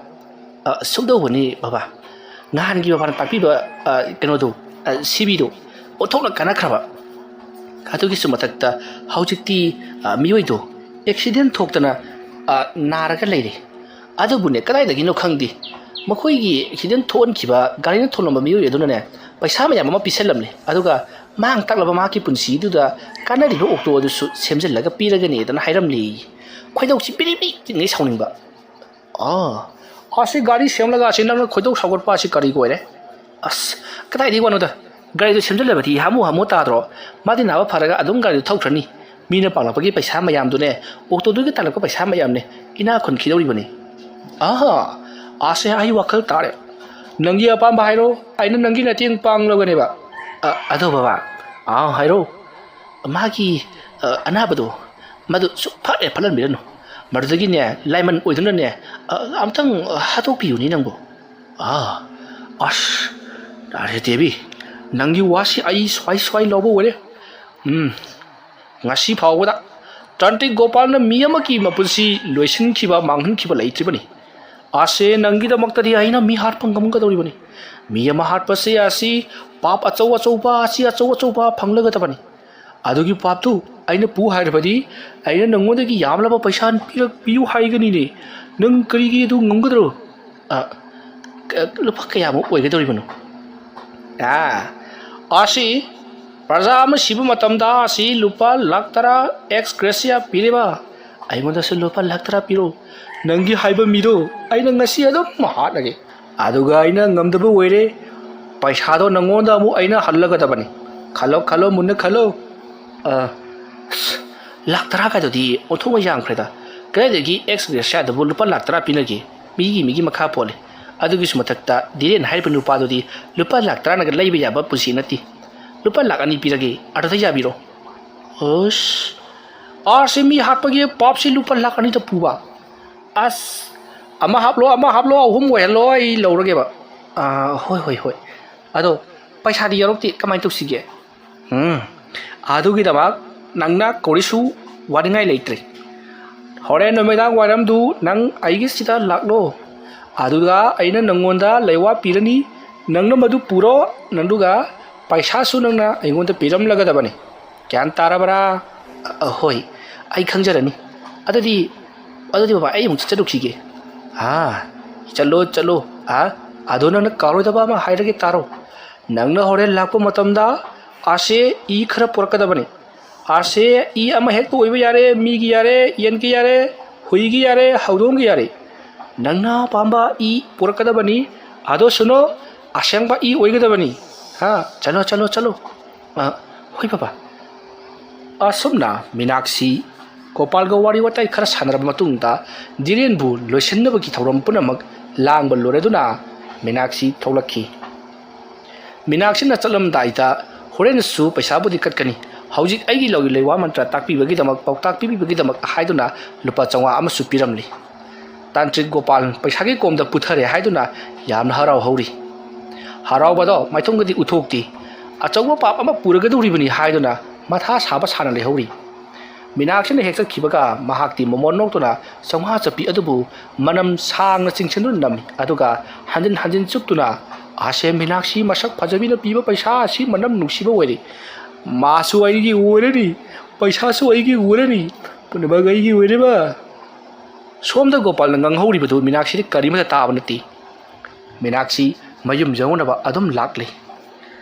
"ꯑ, ꯁꯨꯝꯗꯧꯕꯅꯤ ꯕꯕꯥ, ꯅꯍꯥꯟꯒꯤ ꯕꯕꯥꯅ ꯇꯥꯛꯄꯤꯕ, ꯑ, ꯀꯩꯅꯣꯗꯣ, ꯑ, ꯁꯤꯕꯤꯗꯣ ꯑꯣꯟꯊꯣꯛꯅ ꯀꯥꯟꯅꯈ꯭ꯔꯕ꯫ ꯑꯗꯨꯒꯤꯁꯨ ꯃꯊꯛꯇ ꯍꯧꯖꯤꯛꯇꯤ, ꯑ, ꯃꯤꯑꯣꯏꯗꯣ ꯑꯦꯛꯁꯤꯗꯦꯟ ꯊꯣꯛꯇꯅ, ꯑ, ꯅꯥꯔꯒ ꯂꯩꯔꯦ꯫ ꯑꯗꯨꯕꯨꯅꯦ, ꯀꯗꯥꯏꯗꯒꯤꯅꯣ ꯈꯪꯗꯦ, ꯃꯈꯣꯏꯒꯤ ꯑꯦꯛꯁꯤꯗꯦꯟ ꯊꯣꯛꯍꯟꯈꯤꯕ ꯒꯥꯔꯤꯅ ꯊꯣꯝꯂꯝꯕ ꯃꯤꯑꯣꯏ ꯑꯗꯨꯅꯅꯦ, ꯄꯩꯁꯥ ꯃꯌꯥꯝ ꯑꯃ ꯄꯤꯁꯜꯂꯝꯂꯦ꯫ ꯑꯗꯨꯒ ꯃꯥꯡ ꯇꯥꯛꯂꯕ ꯃꯍꯥꯛꯀꯤ ꯄꯨꯟꯁꯤꯗꯨꯗ ꯀꯥꯟꯅꯔꯤꯕ ꯑꯣꯛꯇꯣ ꯑꯗꯨꯁꯨ ꯁꯦꯝꯖꯤꯜꯂꯒ ꯄꯤꯔꯒꯅꯤꯗꯅ ꯍꯥꯏꯔꯝꯂꯦ꯫ ꯈꯣꯏꯗꯧꯁꯤ ꯕꯤꯔꯤ ꯕꯤꯔꯤ ꯆꯤꯡꯉꯩ ꯁꯥꯎꯅꯤꯡꯕ꯫ ꯑꯥ, ꯑꯁꯤ ꯒꯥꯔꯤ ꯁꯦꯝꯂꯒ ꯑꯁꯤ ꯅꯪꯅ ꯈꯣꯏꯗꯧ ꯁꯥꯎꯒꯠꯄ ꯑꯁꯤ ꯀꯔꯤꯒꯤ ꯑꯣꯏꯔꯦ? ꯑꯁ, ꯀꯗꯥꯏꯗꯒꯤ ꯋꯥꯅꯣꯗ? ꯒꯥꯔꯤꯗꯨ ꯁꯦꯝꯖꯤꯜꯂꯕꯗꯤ ꯍꯥꯃꯨ ꯍꯥꯃꯨ ꯇꯥꯗ꯭ꯔꯣ? ꯃꯥꯗꯤ ꯅꯥꯕ ꯐꯔꯒ ꯑꯗꯨꯝ ꯒꯥꯔꯤꯗꯨ ꯊꯧꯈ꯭ꯔꯅꯤ꯫ ꯃꯤꯅ ꯄꯥꯡꯂꯛꯄꯒꯤ ꯄꯩꯁꯥ ꯃꯌꯥꯝꯗꯨꯅꯦ, ꯑꯣꯛꯇꯣꯗꯨꯒꯤ ꯇꯥꯜꯂꯛꯄ ꯄꯩꯁꯥ ꯃꯌꯥꯝꯅꯦ, ꯏꯅꯥꯛ ꯈꯨꯟꯈꯤꯗꯧꯔꯤꯕꯅꯤ꯫ ꯑꯍꯥ, ꯑꯁꯦ, ꯑꯩ ꯋꯥꯈꯜ ꯇꯥꯔꯦ꯫ ꯅꯪꯒꯤ ꯑꯄꯥꯝꯕ ꯍꯥꯏꯔꯣ, ꯑꯩꯅ ꯅꯪꯒꯤ ꯃꯇꯦꯡ ꯄꯥꯡꯂꯒꯅꯦꯕ꯫ ꯑ, ꯑꯗꯣ ꯕꯕꯥ, ꯑꯥ, ꯍꯥꯏꯔꯣ꯫ ꯃꯥꯒꯤ, ꯑ, ꯑꯅꯥꯕꯗꯣ, ꯃꯗꯨ ꯁꯨꯛ ꯐꯠ ꯍꯦꯛ ꯐꯠꯍꯟꯕꯤꯔꯅꯨ꯫ ꯃꯗꯨꯗꯒꯤꯅꯦ, ꯂꯥꯏꯃꯟ ꯑꯣꯏꯗꯨꯅꯅꯦ, ꯑ, ꯑꯃꯨꯛꯇꯪ ꯍꯥꯠꯇꯣꯛꯄꯤꯌꯨꯅꯦ ꯅꯪꯕꯨ꯫ ꯑꯥ, ꯑꯁ, ꯌꯥꯔꯦ ꯗꯦꯕꯤ, ꯅꯪꯒꯤ ꯋꯥꯁꯤ ꯑꯩ ꯁ꯭ꯋꯥꯏ ꯁ꯭ꯋꯥꯏ ꯂꯧꯕ ꯑꯣꯏꯔꯦ꯫ ꯎꯝ, ꯉꯁꯤ ꯐꯥꯎꯕꯗ ꯇꯥꯟꯇ꯭ꯔꯤꯛ ꯒꯣꯄꯥꯜꯅ ꯃꯤ ꯑꯃꯒꯤ ꯃꯄꯨꯟꯁꯤ ꯂꯣꯏꯁꯤꯟꯈꯤꯕ, ꯃꯥꯡꯍꯟꯈꯤꯕ ꯂꯩꯇ꯭ꯔꯤꯕꯅꯤ꯫ ꯑꯁꯦ, ꯅꯪꯒꯤꯗꯃꯛꯇꯗꯤ ꯑꯩꯅ ꯃꯤ ꯍꯥꯠꯄ ꯉꯝꯒꯗꯧꯔꯤꯕꯅꯤ꯫ ꯃꯤ ꯑꯃ ꯍꯥꯠꯄꯁꯦ ꯑꯁꯤ ꯄꯥꯞ ꯑꯆꯧ ꯑꯆꯧꯕ, ꯑꯁꯤ ꯑꯆꯧ ꯑꯆꯧꯕ ꯐꯪꯂꯒꯗꯕꯅꯤ꯫ ꯑꯗꯨꯒꯤ ꯄꯥꯞꯇꯨ ꯑꯩꯅ ꯄꯨ ꯍꯥꯏꯔꯕꯗꯤ ꯑꯩꯅ ꯅꯪꯉꯣꯟꯗꯒꯤ ꯌꯥꯝꯂꯕ ꯄꯩꯁꯥ ꯄꯤꯔꯛꯄꯤꯌꯨ ꯍꯥꯏꯒꯅꯤꯅꯦ꯫ ꯅꯪ ꯀꯔꯤꯒꯤ ꯑꯗꯨ ꯉꯝꯒꯗ꯭ꯔꯣ? ꯑ, ꯀ-, ꯂꯨꯄꯥ ꯀꯌꯥꯃꯨꯛ ꯑꯣꯏꯒꯗꯧꯔꯤꯕꯅꯣ? ꯑꯥ, ꯑꯁꯤ ꯄ꯭ꯔꯖꯥ ꯑꯃ ꯁꯤꯕ ꯃꯇꯝꯗ ꯑꯁꯤ ꯂꯨꯄꯥ ꯂꯥꯈ ꯇꯔꯥ ꯑꯦꯛꯁ ꯒ꯭ꯔꯦꯁꯤꯌꯥ ꯄꯤꯔꯤꯕ꯫ ꯑꯩꯉꯣꯟꯗꯁꯨ ꯂꯨꯄꯥ ꯂꯥꯈ ꯇꯔꯥ ꯄꯤꯔꯣ꯫ ꯅꯪꯒꯤ ꯍꯥꯏꯕ ꯃꯤꯗꯣ ꯑꯩꯅ ꯉꯁꯤ ꯑꯗꯨꯝ ꯍꯥꯠꯂꯒꯦ꯫ ꯑꯗꯨꯒ ꯑꯩꯅ ꯉꯝꯗꯕ ꯑꯣꯏꯔꯦ, ꯄꯩꯁꯥꯗꯣ ꯅꯪꯉꯣꯟꯗ ꯑꯃꯨꯛ ꯑꯩꯅ ꯍꯜꯂꯒꯗꯕꯅꯤ꯫ ꯈꯜꯂꯣ, ꯈꯜꯂꯣ, ꯃꯨꯟꯅ ꯈꯜꯂꯣ꯫ ꯑ, ꯂꯥꯈ ꯇꯔꯥ ꯀꯥꯏꯗꯨꯗꯤ ꯑꯣꯟꯊꯣꯛꯅ ꯌꯥꯝꯈ꯭ꯔꯦꯗ꯫ ꯀꯗꯥꯏꯗꯒꯤ ꯑꯦꯛꯁ ꯒ꯭ꯔꯦꯁꯤꯌꯥꯗꯕꯨ ꯂꯨꯄꯥ ꯂꯥꯈ ꯇꯔꯥ ꯄꯤꯅꯒꯦ? ꯃꯤꯒꯤ, ꯃꯤꯒꯤ ꯃꯈꯥ ꯄꯣꯜꯂꯤ꯫ ꯑꯗꯨꯒꯤꯁꯨ ꯃꯊꯛꯇ ꯙꯤꯔꯦꯟ ꯍꯥꯏꯔꯤꯕ ꯅꯨꯄꯥꯗꯨꯗꯤ ꯂꯨꯄꯥ ꯂꯥꯈ ꯇꯔꯥꯅꯒ ꯂꯩꯕ ꯌꯥꯕ ꯄꯨꯟꯁꯤ ꯅꯠꯇꯦ꯫ ꯂꯨꯄꯥ ꯂꯥꯈ ꯑꯅꯤ ꯄꯤꯔꯒꯦ, ꯑꯗꯨꯗ ꯌꯥꯕꯤꯔꯣ꯫ ꯑꯁ, ꯑꯥꯔꯁꯤ ꯃꯤ ꯍꯥꯠꯄꯒꯤ ꯄꯥꯞꯁꯤ ꯂꯨꯄꯥ ꯂꯥꯈ ꯑꯅꯤꯗ ꯄꯨꯕ? ꯑꯁ, ꯑꯃ ꯍꯥꯞꯂꯣ, ꯑꯃ ꯍꯥꯞꯂꯣ, ꯑꯍꯨꯝ ꯑꯣꯏꯍꯜꯂꯣ, ꯑꯩ ꯂꯧꯔꯒꯦꯕ꯫ ꯑꯥ, ꯍꯣꯏ, ꯍꯣꯏ, ꯍꯣꯏ꯫ ꯑꯗꯣ ꯄꯩꯁꯥꯗꯤ ꯌꯥꯎꯔꯛꯇꯦ, ꯀꯃꯥꯏꯅ ꯇꯧꯁꯤꯒꯦ? ꯎꯝ, ꯑꯗꯨꯒꯤꯗꯃꯛ ꯅꯪꯅ ꯀꯔꯤꯁꯨ ꯋꯥꯅꯤꯡꯉꯥꯏ ꯂꯩꯇ꯭ꯔꯦ꯫ ꯍꯣꯔꯦꯟ ꯅꯨꯃꯤꯗꯥꯡ ꯋꯥꯏꯔꯝꯗꯨ ꯅꯪ ꯑꯩꯒꯤ ꯁꯤꯗ ꯂꯥꯛꯂꯣ꯫ ꯑꯗꯨꯒ ꯑꯩꯅ ꯅꯪꯉꯣꯟꯗ ꯂꯩꯋꯥ ꯄꯤꯔꯅꯤ, ꯅꯪꯅ ꯃꯗꯨ ꯄꯨꯔꯣ, ꯑꯗꯨꯒ ꯄꯩꯁꯥꯁꯨ ꯅꯪꯅ ꯑꯩꯉꯣꯟꯗ ꯄꯤꯔꯝꯂꯒꯗꯕꯅꯤ꯫ ꯒ꯭ꯌꯥꯟ ꯇꯥꯔꯕꯔꯥ? ꯑ, ꯍꯣꯏ, ꯑꯩ ꯈꯪꯖꯔꯅꯤ꯫ ꯑꯗꯨꯗꯤ, ꯑꯗꯨꯗꯤ ꯕꯕꯥ, ꯑꯩ ꯑꯃꯨꯛ ꯆꯠꯂꯨꯈꯤꯒꯦ꯫ ꯑꯥ, ꯆꯠꯂꯣ, ꯆꯠꯂꯣ꯫ ꯑꯥ, ꯑꯗꯣ ꯅꯪꯅ ꯀꯥꯎꯔꯣꯏꯗꯕ ꯑꯃ ꯍꯥꯏꯔꯒꯦ, ꯇꯥꯔꯣ꯫ ꯅꯪꯅ ꯍꯣꯔꯦꯟ ꯂꯥꯛꯄ ꯃꯇꯝꯗ ꯑꯥꯁꯦ ꯏ ꯈꯔ ꯄꯨꯔꯛꯀꯗꯕꯅꯤ꯫ ꯑꯥꯁꯦ ꯏ ꯑꯃ ꯍꯦꯛꯇ ꯑꯣꯏꯕ ꯌꯥꯔꯦ, ꯃꯤꯒꯤ ꯌꯥꯔꯦ, ꯌꯦꯟꯒꯤ ꯌꯥꯔꯦ, ꯍꯨꯏꯒꯤ ꯌꯥꯔꯦ, ꯍꯧꯗꯣꯡꯒꯤ ꯌꯥꯔꯦ꯫ ꯅꯪꯅ ꯑꯄꯥꯝꯕ ꯏ ꯄꯨꯔꯛꯀꯗꯕꯅꯤ꯫ ꯑꯗꯣ ꯁꯨꯅꯣ, ꯑꯁꯦꯡꯕ ꯏ ꯑꯣꯏꯒꯗꯕꯅꯤ꯫ ꯍꯥ, ꯆꯠꯂꯣ, ꯆꯠꯂꯣ, ꯆꯠꯂꯣ꯫ ꯑ, ꯍꯣꯏ ꯕꯕꯥ꯫ ꯑꯁꯨꯝꯅ ꯃꯤꯅꯥꯛꯁꯤ ꯒꯣꯄꯥꯜꯒ ꯋꯥꯔꯤ ꯋꯥꯇꯥꯏ ꯈꯔ ꯁꯥꯟꯅꯔꯕ ꯃꯇꯨꯡꯗ ꯙꯤꯔꯦꯟꯕꯨ ꯂꯣꯏꯁꯤꯟꯅꯕꯒꯤ ꯊꯧꯔꯝ ꯄꯨꯝꯅꯃꯛ ꯂꯥꯡꯕ ꯂꯣꯏꯔꯗꯨꯅ ꯃꯤꯅꯥꯛꯁꯤ ꯊꯣꯛꯂꯛꯈꯤ꯫ ꯃꯤꯅꯥꯛꯁꯤꯅ ꯆꯠꯂꯝꯗꯥꯏꯗ, "ꯍꯣꯔꯦꯟꯁꯨ ꯄꯩꯁꯥꯕꯨꯗꯤ ꯀꯠꯀꯅꯤ, ꯍꯧꯖꯤꯛ ꯑꯩꯒꯤ ꯂꯧꯒꯤ ꯂꯩꯋꯥ ꯃꯟꯇ꯭ꯔ ꯇꯥꯛꯄꯤꯕꯒꯤꯗꯃꯛ, ꯄꯥꯎꯇꯥꯛ ꯄꯤꯕꯤꯕꯒꯤꯗꯃꯛ" ꯍꯥꯏꯗꯨꯅ ꯂꯨꯄꯥ ꯆꯥꯝꯃꯉꯥ ꯑꯃꯁꯨ ꯄꯤꯔꯝꯂꯤ꯫ ꯇꯥꯟꯇ꯭ꯔꯤꯛ ꯒꯣꯄꯥꯜ ꯄꯩꯁꯥꯒꯤ ꯀꯣꯝꯗ ꯄꯨꯊꯔꯦ ꯍꯥꯏꯗꯨꯅ ꯌꯥꯝꯅ ꯍꯔꯥꯎꯍꯧꯔꯤ꯫ ꯍꯔꯥꯎꯕꯗꯣ ꯃꯥꯏꯊꯣꯡꯒꯗꯤ ꯎꯠꯊꯣꯛꯇꯦ꯫ ꯑꯆꯧꯕ ꯄꯥꯞ ꯑꯃ ꯄꯨꯔꯒꯗꯧꯔꯤꯕꯅꯤ ꯍꯥꯏꯗꯨꯅ ꯃꯊꯥ ꯁꯥꯕ ꯁꯥꯅ ꯂꯩꯍꯧꯔꯤ꯫ ꯃꯤꯅꯥꯛꯁꯤꯅ ꯍꯦꯛ ꯆꯠꯈꯤꯕꯒ ꯃꯍꯥꯛꯇꯤ ꯃꯣꯃꯣꯟ ꯅꯣꯛꯇꯨꯅ ꯆꯥꯝꯃꯉꯥ ꯆꯠꯄꯤ ꯑꯗꯨꯕꯨ ꯃꯅꯝ ꯁꯥꯡꯅ ꯆꯤꯡꯁꯤꯟꯗꯨꯅ ꯅꯝꯃꯤ, ꯑꯗꯨꯒ ꯍꯟꯖꯤꯟ ꯍꯟꯖꯤꯟ ꯆꯨꯞꯇꯨꯅ, "ꯑꯥꯁꯦ ꯃꯤꯅꯥꯛꯁꯤ ꯃꯁꯛ ꯐꯖꯕꯤꯅ ꯄꯤꯕ ꯄꯩꯁꯥ ꯑꯁꯤ ꯃꯅꯝ ꯅꯨꯡꯁꯤꯕ ꯑꯣꯏꯔꯦ꯫ ꯃꯥꯁꯨ ꯑꯩꯒꯤ ꯑꯣꯏꯔꯅꯤ, ꯄꯩꯁꯥꯁꯨ ꯑꯩꯒꯤ ꯑꯣꯏꯔꯅꯤ, ꯄꯨꯝꯅꯃꯛ ꯑꯩꯒꯤ ꯑꯣꯏꯔꯦꯕ"꯫ ꯁꯣꯝꯗ ꯒꯣꯄꯥꯜꯅ ꯉꯥꯡꯍꯧꯔꯤꯕꯗꯨ ꯃꯤꯅꯥꯛꯁꯤꯗꯤ ꯀꯔꯤꯃꯠꯇ ꯇꯥꯕ ꯅꯠꯇꯦ꯫ ꯃꯤꯅꯥꯛꯁꯤ ꯃꯌꯨꯝ ꯌꯧꯅꯕ ꯑꯗꯨꯝ ꯂꯥꯛꯂꯤ꯫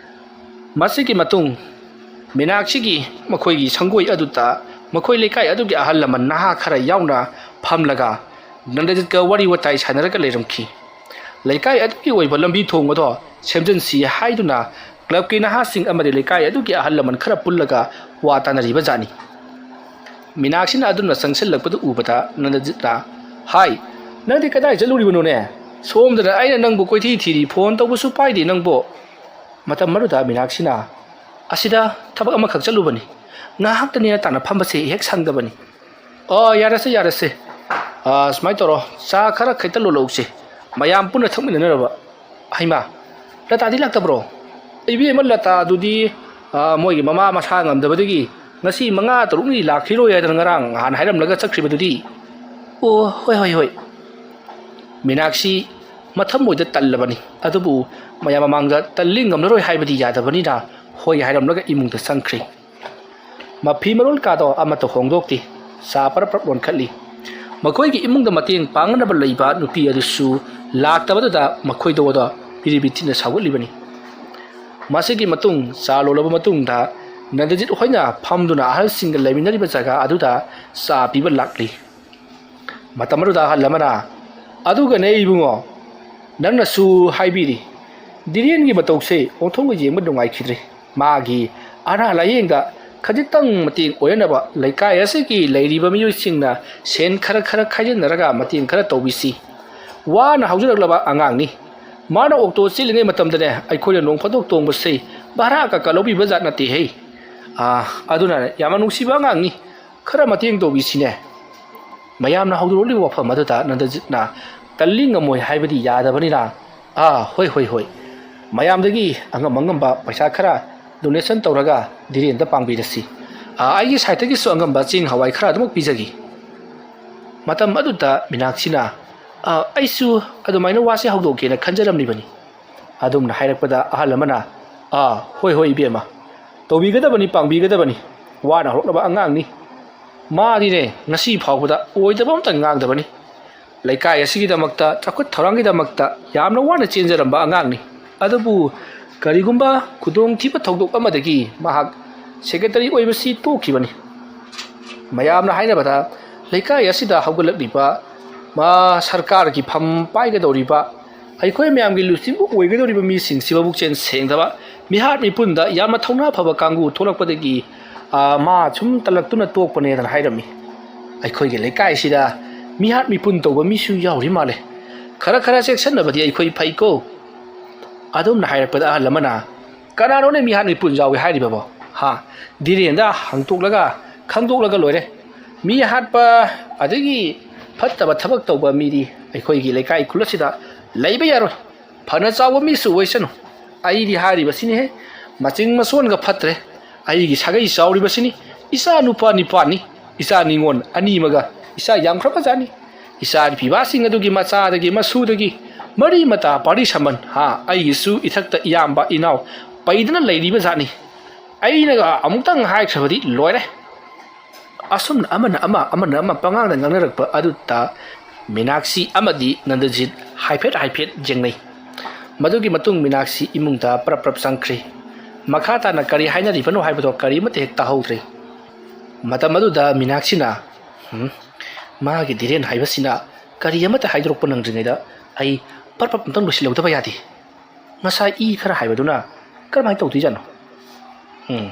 ꯃꯁꯤꯒꯤ ꯃꯇꯨꯡ ꯃꯤꯅꯥꯛꯁꯤꯒꯤ ꯃꯈꯣꯏꯒꯤ ꯁꯪꯒꯣꯏ ꯑꯗꯨꯗ ꯃꯈꯣꯏ ꯂꯩꯀꯥꯏ ꯑꯗꯨꯒꯤ ꯑꯍꯜ ꯂꯃꯟ ꯅꯍꯥ ꯈꯔ ꯌꯥꯎꯅ ꯐꯝꯂꯒ ꯅꯟꯗꯖꯤꯠꯀ ꯋꯥꯔꯤ ꯋꯥꯇꯥꯏ ꯁꯥꯟꯅꯔꯒ ꯂꯩꯔꯝꯈꯤ꯫ ꯂꯩꯀꯥꯏ ꯑꯗꯨꯒꯤ ꯑꯣꯏꯕ ꯂꯝꯕꯤ ꯊꯣꯡ ꯑꯗꯣ ꯁꯦꯝꯖꯤꯟꯁꯤ ꯍꯥꯏꯗꯨꯅ ꯀ꯭ꯂꯕꯀꯤ ꯅꯍꯥꯁꯤꯡ ꯑꯃꯗꯤ ꯂꯩꯀꯥꯏ ꯑꯗꯨꯒꯤ ꯑꯍꯜ ꯂꯃꯟ ꯈꯔ ꯄꯨꯜꯂꯒ ꯋꯥ ꯇꯥꯅꯔꯤꯕ ꯖꯥꯠꯅꯤ꯫ ꯃꯤꯅꯥꯛꯁꯤꯅ ꯑꯗꯨꯝꯅ ꯆꯪꯁꯤꯜꯂꯛꯄꯗꯨ ꯎꯕꯗ ꯅꯟꯗꯖꯤꯠꯅ, "ꯍꯥꯏ, ꯅꯪꯗꯤ ꯀꯗꯥꯏ ꯆꯠꯂꯨꯔꯤꯕꯅꯣꯅꯦ? ꯁꯣꯝꯗꯅ ꯑꯩꯅ ꯅꯪꯕꯨ ꯀꯣꯏꯊꯤ ꯊꯤꯔꯤ, ꯐꯣꯟ ꯇꯧꯕꯁꯨ ꯄꯥꯏꯗꯦ ꯅꯪꯕꯨ"꯫ ꯃꯇꯝ ꯑꯗꯨꯗ ꯃꯤꯅꯥꯛꯁꯤꯅ, "ꯑꯁꯤꯗ ꯊꯕꯛ ꯑꯃꯈꯛ ꯆꯠꯂꯨꯕꯅꯤ, ꯉꯥꯏꯍꯥꯛꯇ ꯅꯦꯅ ꯇꯥꯅ ꯐꯝꯕꯁꯦ ꯍꯦꯛ ꯁꯪꯗꯕꯅꯤ"꯫ "ꯑꯣ, ꯌꯥꯔꯁꯦ, ꯌꯥꯔꯁꯦ꯫ ꯑꯥ, ꯁꯨꯃꯥꯏꯅ ꯇꯧꯔꯣ, ꯆꯥ ꯈꯔ ꯈꯛꯇ ꯂꯣꯜꯂꯛꯎꯁꯦ, ꯃꯌꯥꯝ ꯄꯨꯟꯅ ꯊꯛꯃꯤꯟꯅꯅꯕ"꯫ ꯍꯩꯃꯥ, ꯂꯇꯥꯗꯤ ꯂꯥꯛꯇꯕ꯭ꯔꯣ? ꯏꯕꯦꯝꯃ ꯂꯇꯥꯗꯨꯗꯤ, ꯑꯥ, ꯃꯣꯏꯒꯤ ꯃꯃꯥ ꯃꯁꯥ ꯉꯝꯗꯕꯗꯒꯤ ꯉꯁꯤ ꯃꯉꯥ ꯇꯔꯨꯛꯅꯤ ꯂꯥꯛꯈꯤꯔꯣꯏ ꯍꯥꯏꯗꯅ ꯉꯔꯥꯡ ꯅꯍꯥꯟ ꯍꯥꯏꯔꯝꯂꯒ ꯆꯠꯈ꯭ꯔꯤꯕꯗꯨꯗꯤ꯫ ꯑꯣ, ꯍꯣꯏ, ꯍꯣꯏ, ꯍꯣꯏ꯫ ꯃꯤꯅꯥꯛꯁꯤ ꯃꯊꯃꯣꯏꯗ ꯇꯜꯂꯕꯅꯤ꯫ ꯑꯗꯨꯕꯨ ꯃꯌꯥꯝ ꯃꯃꯥꯡꯗ ꯇꯜꯂꯤ ꯉꯝꯂꯔꯣꯏ ꯍꯥꯏꯕꯗꯤ ꯌꯥꯗꯕꯅꯤꯅ ꯍꯣꯏ ꯍꯥꯏꯔꯝꯂꯒ ꯏꯃꯨꯡꯗ ꯆꯪꯈ꯭ꯔꯦ꯫ ꯃꯐꯤ ꯃꯔꯣꯜ ꯀꯥꯗꯣ ꯑꯃꯠꯇ ꯍꯣꯡꯗꯣꯛꯇꯦ꯫ ꯆꯥ ꯄꯔꯞ ꯄꯔꯞ ꯂꯣꯟꯈꯠꯂꯤ꯫ ꯃꯈꯣꯏꯒꯤ ꯏꯃꯨꯡꯗ ꯃꯇꯦꯡ ꯄꯥꯡꯅꯕ ꯂꯩꯕ ꯅꯨꯄꯤ ꯑꯗꯨꯁꯨ ꯂꯥꯛꯇꯕꯗꯨꯗ ꯃꯈꯣꯏꯗꯣꯗꯣ ꯕꯤꯔꯤ ꯕꯤꯊꯤꯅ ꯁꯥꯎꯒꯠꯂꯤꯕꯅꯤ꯫ ꯃꯁꯤꯒꯤ ꯃꯇꯨꯡ ꯆꯥ ꯂꯣꯜꯂꯕ ꯃꯇꯨꯡꯗ ꯅꯟꯗꯖꯤꯠ ꯍꯣꯏꯅ ꯐꯝꯗꯨꯅ ꯑꯍꯜꯁꯤꯡꯒ ꯂꯩꯃꯤꯟꯅꯔꯤꯕ ꯖꯒꯥ ꯑꯗꯨꯗ ꯆꯥ ꯄꯤꯕ ꯂꯥꯛꯂꯤ꯫ ꯃꯇꯝ ꯑꯗꯨꯗ ꯑꯍꯜ ꯑꯃꯅ, "ꯑꯗꯨꯒꯅꯦ ꯏꯕꯨꯡꯉꯣ, ꯅꯪꯅꯁꯨ ꯍꯥꯏꯕꯤꯔꯤ, ꯙꯤꯔꯦꯟꯒꯤ ꯃꯇꯧꯁꯦ ꯑꯣꯟꯊꯣꯛꯅ ꯌꯦꯡꯕ ꯅꯨꯡꯉꯥꯏꯈꯤꯗ꯭ꯔꯦ꯫ ꯃꯥꯒꯤ ꯑꯅꯥ ꯂꯥꯌꯦꯡꯗ ꯈꯖꯤꯛꯇꯪ ꯃꯇꯦꯡ ꯑꯣꯏꯅꯅꯕ ꯂꯩꯀꯥꯏ ꯑꯁꯤꯒꯤ ꯂꯩꯔꯤꯕ ꯃꯤꯑꯣꯏꯁꯤꯡꯅ ꯁꯦꯟ ꯈꯔ ꯈꯔ ꯈꯥꯏꯖꯤꯟꯅꯔꯒ ꯃꯇꯦꯡ ꯈꯔ ꯇꯧꯕꯤꯁꯤ꯫ ꯋꯥꯅ ꯍꯧꯖꯔꯛꯂꯕ ꯑꯉꯥꯡꯅꯤ꯫ ꯃꯥꯅ ꯑꯣꯛꯇꯣ ꯆꯦꯜꯂꯤꯉꯩ ꯃꯇꯝꯗꯅꯦ ꯑꯩꯈꯣꯏꯅ ꯅꯣꯡ ꯐꯥꯗꯣꯛ ꯇꯣꯡꯕꯁꯦ ꯚꯔꯥ ꯀꯛꯀ ꯂꯧꯕꯤꯕ ꯖꯥꯠ ꯅꯠꯇꯦꯍꯦ꯫ ꯑꯥ, ꯑꯗꯨꯅ ꯌꯥꯝꯅ ꯅꯨꯡꯁꯤꯕ ꯑꯉꯥꯡꯅꯤ꯫ ꯈꯔ ꯃꯇꯦꯡ ꯇꯧꯕꯤꯁꯤꯅꯦ꯫" ꯃꯌꯥꯝꯅ ꯍꯧꯗꯣꯔꯛꯂꯤꯕ ꯋꯥꯐꯝ ꯑꯗꯨꯗ ꯅꯟꯗꯖꯤꯠꯅ ꯇꯜꯂꯤ ꯉꯝꯃꯣꯏ ꯍꯥꯏꯕꯗꯤ ꯌꯥꯗꯕꯅꯤꯅ, "ꯑꯥ, ꯍꯣꯏ, ꯍꯣꯏ, ꯍꯣꯏ꯫ ꯃꯌꯥꯝꯗꯒꯤ ꯑꯉꯝ ꯑꯉꯝꯕ ꯄꯩꯁꯥ ꯈꯔ donation ꯇꯧꯔꯒ ꯙꯤꯔꯦꯟꯗ ꯄꯥꯡꯕꯤꯔꯁꯤ꯫ ꯑꯥ, ꯑꯩꯒꯤ side ꯇꯒꯤꯁꯨ ꯑꯉꯝꯕ ꯆꯦꯡ ꯍꯋꯥꯏ ꯈꯔ ꯑꯗꯨꯃꯛ ꯄꯤꯖꯒꯦ꯫" ꯃꯇꯝ ꯑꯗꯨꯗ ꯃꯤꯅꯥꯛꯁꯤꯅ, "ꯑꯥ, ꯑꯩꯁꯨ ꯑꯗꯨꯃꯥꯏꯅ ꯋꯥꯁꯦ ꯍꯧꯗꯣꯛꯀꯦꯅ ꯈꯟꯖꯔꯝꯂꯤꯕꯅꯤ꯫" ꯑꯗꯨꯝꯅ ꯍꯥꯏꯔꯛꯄꯗ ꯑꯍꯜ ꯑꯃꯅ, "ꯑꯥ, ꯍꯣꯏ, ꯍꯣꯏ, ꯏꯕꯦꯝꯃ, ꯇꯧꯕꯤꯒꯗꯕꯅꯤ, ꯄꯥꯡꯕꯤꯒꯗꯕꯅꯤ꯫ ꯋꯥꯅ ꯍꯧꯔꯛꯂꯕ ꯑꯉꯥꯡꯅꯤ꯫ ꯃꯥꯗꯤꯅꯦ, ꯉꯁꯤ ꯐꯥꯎꯕꯗ ꯑꯣꯏꯗꯕ ꯑꯝꯇ ꯉꯥꯡꯗꯕꯅꯤ꯫ ꯂꯩꯀꯥꯏ ꯑꯁꯤꯒꯤꯗꯃꯛꯇ, ꯆꯥꯎꯈꯠ ꯊꯧꯔꯥꯡꯒꯤꯗꯃꯛꯇ ꯌꯥꯝꯅ ꯋꯥꯅ ꯆꯦꯟꯖꯔꯝꯕ ꯑꯉꯥꯡꯅꯤ꯫ ꯑꯗꯨꯕꯨ ꯀꯔꯤꯒꯨꯝꯕ ꯈꯨꯗꯣꯡꯊꯤꯕ ꯊꯧꯗꯣꯛ ꯑꯃꯗꯒꯤ ꯃꯍꯥꯛ secretary ꯑꯣꯏꯕꯁꯤ ꯇꯣꯛꯈꯤꯕꯅꯤ꯫" ꯃꯌꯥꯝꯅ ꯍꯥꯏꯅꯕꯗ, ꯂꯩꯀꯥꯏ ꯑꯁꯤꯗ ꯍꯧꯒꯠꯂꯛꯂꯤꯕ ꯃꯥ ꯁꯔꯀꯥꯔꯒꯤ ꯐꯝ ꯄꯥꯏꯒꯗꯧꯔꯤꯕ, ꯑꯩꯈꯣꯏ ꯃꯌꯥꯝꯒꯤ ꯂꯨꯆꯤꯡꯕ ꯑꯣꯏꯒꯗꯧꯔꯤꯕ ꯃꯤꯁꯤꯡꯁꯤ ꯃꯕꯨꯛꯆꯦꯜ ꯁꯦꯡꯗꯕ, ꯃꯤꯍꯥꯠ ꯃꯤꯄꯨꯟꯗ ꯌꯥꯝꯅ ꯊꯧꯅꯥ ꯐꯕ ꯀꯥꯡꯕꯨ ꯊꯣꯛꯂꯛꯄꯗꯒꯤ, ꯑꯥ, ꯃꯥ ꯁꯨꯝ ꯇꯜꯂꯛꯇꯨꯅ ꯇꯣꯛꯄꯅꯦꯗꯅ ꯍꯥꯏꯔꯝꯃꯤ꯫ ꯑꯩꯈꯣꯏꯒꯤ ꯂꯩꯀꯥꯏꯁꯤꯗ ꯃꯤꯍꯥꯠ ꯃꯤꯄꯨꯟ ꯇꯧꯕ ꯃꯤꯁꯨ ꯌꯥꯎꯔꯤ ꯃꯥꯜꯂꯦ꯫ ꯈꯔ ꯈꯔ ꯆꯦꯛꯁꯤꯟꯅꯕꯗꯤ ꯑꯩꯈꯣꯏ ꯐꯩꯀꯣ꯫ ꯑꯗꯨꯝꯅ ꯍꯥꯏꯔꯛꯄꯗ ꯑꯍꯜ ꯑꯃꯅ, "ꯀꯅꯥꯅꯣꯅꯦ ꯃꯤꯍꯥꯠ ꯃꯤꯄꯨꯟ ꯌꯥꯎꯏ ꯍꯥꯏꯔꯤꯕꯕꯣ? ꯍꯥ? ꯙꯤꯔꯦꯟꯗ ꯍꯪꯇꯣꯛꯂꯒ ꯈꯪꯗꯣꯛꯂꯒ ꯂꯣꯏꯔꯦ꯫ ꯃꯤ ꯍꯥꯠꯄ ꯑꯗꯒꯤ ꯐꯠꯇꯕ ꯊꯕꯛ ꯇꯧꯕ ꯃꯤꯗꯤ ꯑꯩꯈꯣꯏꯒꯤ ꯂꯩꯀꯥꯏ ꯈꯨꯜ ꯑꯁꯤꯗ ꯂꯩꯕ ꯌꯥꯔꯣꯏ꯫ ꯐꯅ ꯆꯥꯎꯕ ꯃꯤꯁꯨ ꯑꯣꯏꯁꯅꯨ꯫ ꯑꯩꯗꯤ ꯍꯥꯏꯔꯤꯕꯁꯤꯅꯤꯍꯦ, ꯃꯆꯤꯡ ꯃꯁꯣꯟꯒ ꯐꯠꯇ꯭ꯔꯦ꯫ ꯑꯩꯒꯤ ꯁꯥꯒꯩ ꯆꯥꯎꯔꯤꯕꯁꯤꯅꯤ꯫ ꯏꯆꯥ ꯅꯨꯄꯥ ꯅꯤꯄꯥꯟꯅꯤ꯫ ꯏꯆꯥ ꯅꯤꯉꯣꯜ ꯑꯅꯤꯃꯒ ꯏꯆꯥ ꯌꯥꯝꯈ꯭ꯔꯕꯖꯥꯠꯅꯤ꯫ ꯏꯆꯥ ꯅꯨꯄꯤꯕꯥꯁꯤꯡ ꯑꯗꯨꯒꯤ ꯃꯆꯥꯗꯒꯤ ꯃꯁꯨꯗꯒꯤ ꯃꯔꯤ ꯃꯇꯥ ꯄꯥꯔꯤ ꯁꯃꯟ, ꯍꯥ, ꯑꯩꯒꯤꯁꯨ ꯏꯊꯛꯇ ꯏꯌꯥꯝꯕ ꯏꯅꯥꯎ ꯄꯩꯗꯅ ꯂꯩꯔꯤꯕ ꯖꯥꯠꯅꯤ꯫ ꯑꯩꯅꯒ ꯑꯃꯨꯛꯇꯪ ꯍꯥꯏꯈ꯭ꯔꯕꯗꯤ ꯂꯣꯏꯔꯦ꯫ ꯑꯁꯨꯝꯅ ꯑꯃꯅ ꯑꯃ, ꯑꯃꯅ ꯑꯃ ꯄꯉꯥꯡꯗ ꯉꯥꯡꯅꯔꯛꯄ ꯑꯗꯨꯗ ꯃꯤꯅꯥꯛꯁꯤ ꯑꯃꯗꯤ ꯅꯟꯗꯖꯤꯠ ꯍꯥꯏꯐꯦꯠ ꯍꯥꯏꯐꯦꯠ ꯌꯦꯡꯅꯩ꯫ ꯃꯗꯨꯒꯤ ꯃꯇꯨꯡ ꯃꯤꯅꯥꯛꯁꯤ ꯏꯃꯨꯡꯗ ꯄ꯭ꯔꯞ ꯄ꯭ꯔꯞ ꯆꯪꯈ꯭ꯔꯤ꯫ ꯃꯈꯥ ꯇꯥꯅ ꯀꯔꯤ ꯍꯥꯏꯅꯔꯤꯕꯅꯣ ꯍꯥꯏꯕꯗꯣ ꯀꯔꯤꯃꯠꯇ ꯍꯦꯛ ꯇꯥꯍꯧꯗ꯭ꯔꯦ꯫ ꯃꯇꯝ ꯑꯗꯨꯗ ꯃꯤꯅꯥꯛꯁꯤꯅ, "ꯎꯝ, ꯃꯥꯒꯤ ꯙꯤꯔꯦꯟ ꯍꯥꯏꯕꯁꯤꯅ ꯀꯔꯤ ꯑꯃꯠꯇ ꯍꯥꯏꯗꯣꯔꯛꯄ ꯅꯪꯗ꯭ꯔꯤꯉꯩꯗ ꯑꯩ ꯄ꯭ꯔꯞ ꯄ꯭ꯔꯞ ꯑꯝꯇꯪ ꯂꯣꯏꯁꯤꯜꯍꯧꯗꯕ ꯌꯥꯗꯦ꯫ ꯉꯁꯥꯏ ꯏ ꯈꯔ ꯍꯥꯏꯕꯗꯨꯅ ꯀꯔꯝꯍꯥꯏꯅ ꯇꯧꯗꯣꯏꯖꯥꯠꯅꯣ? ꯎꯝ,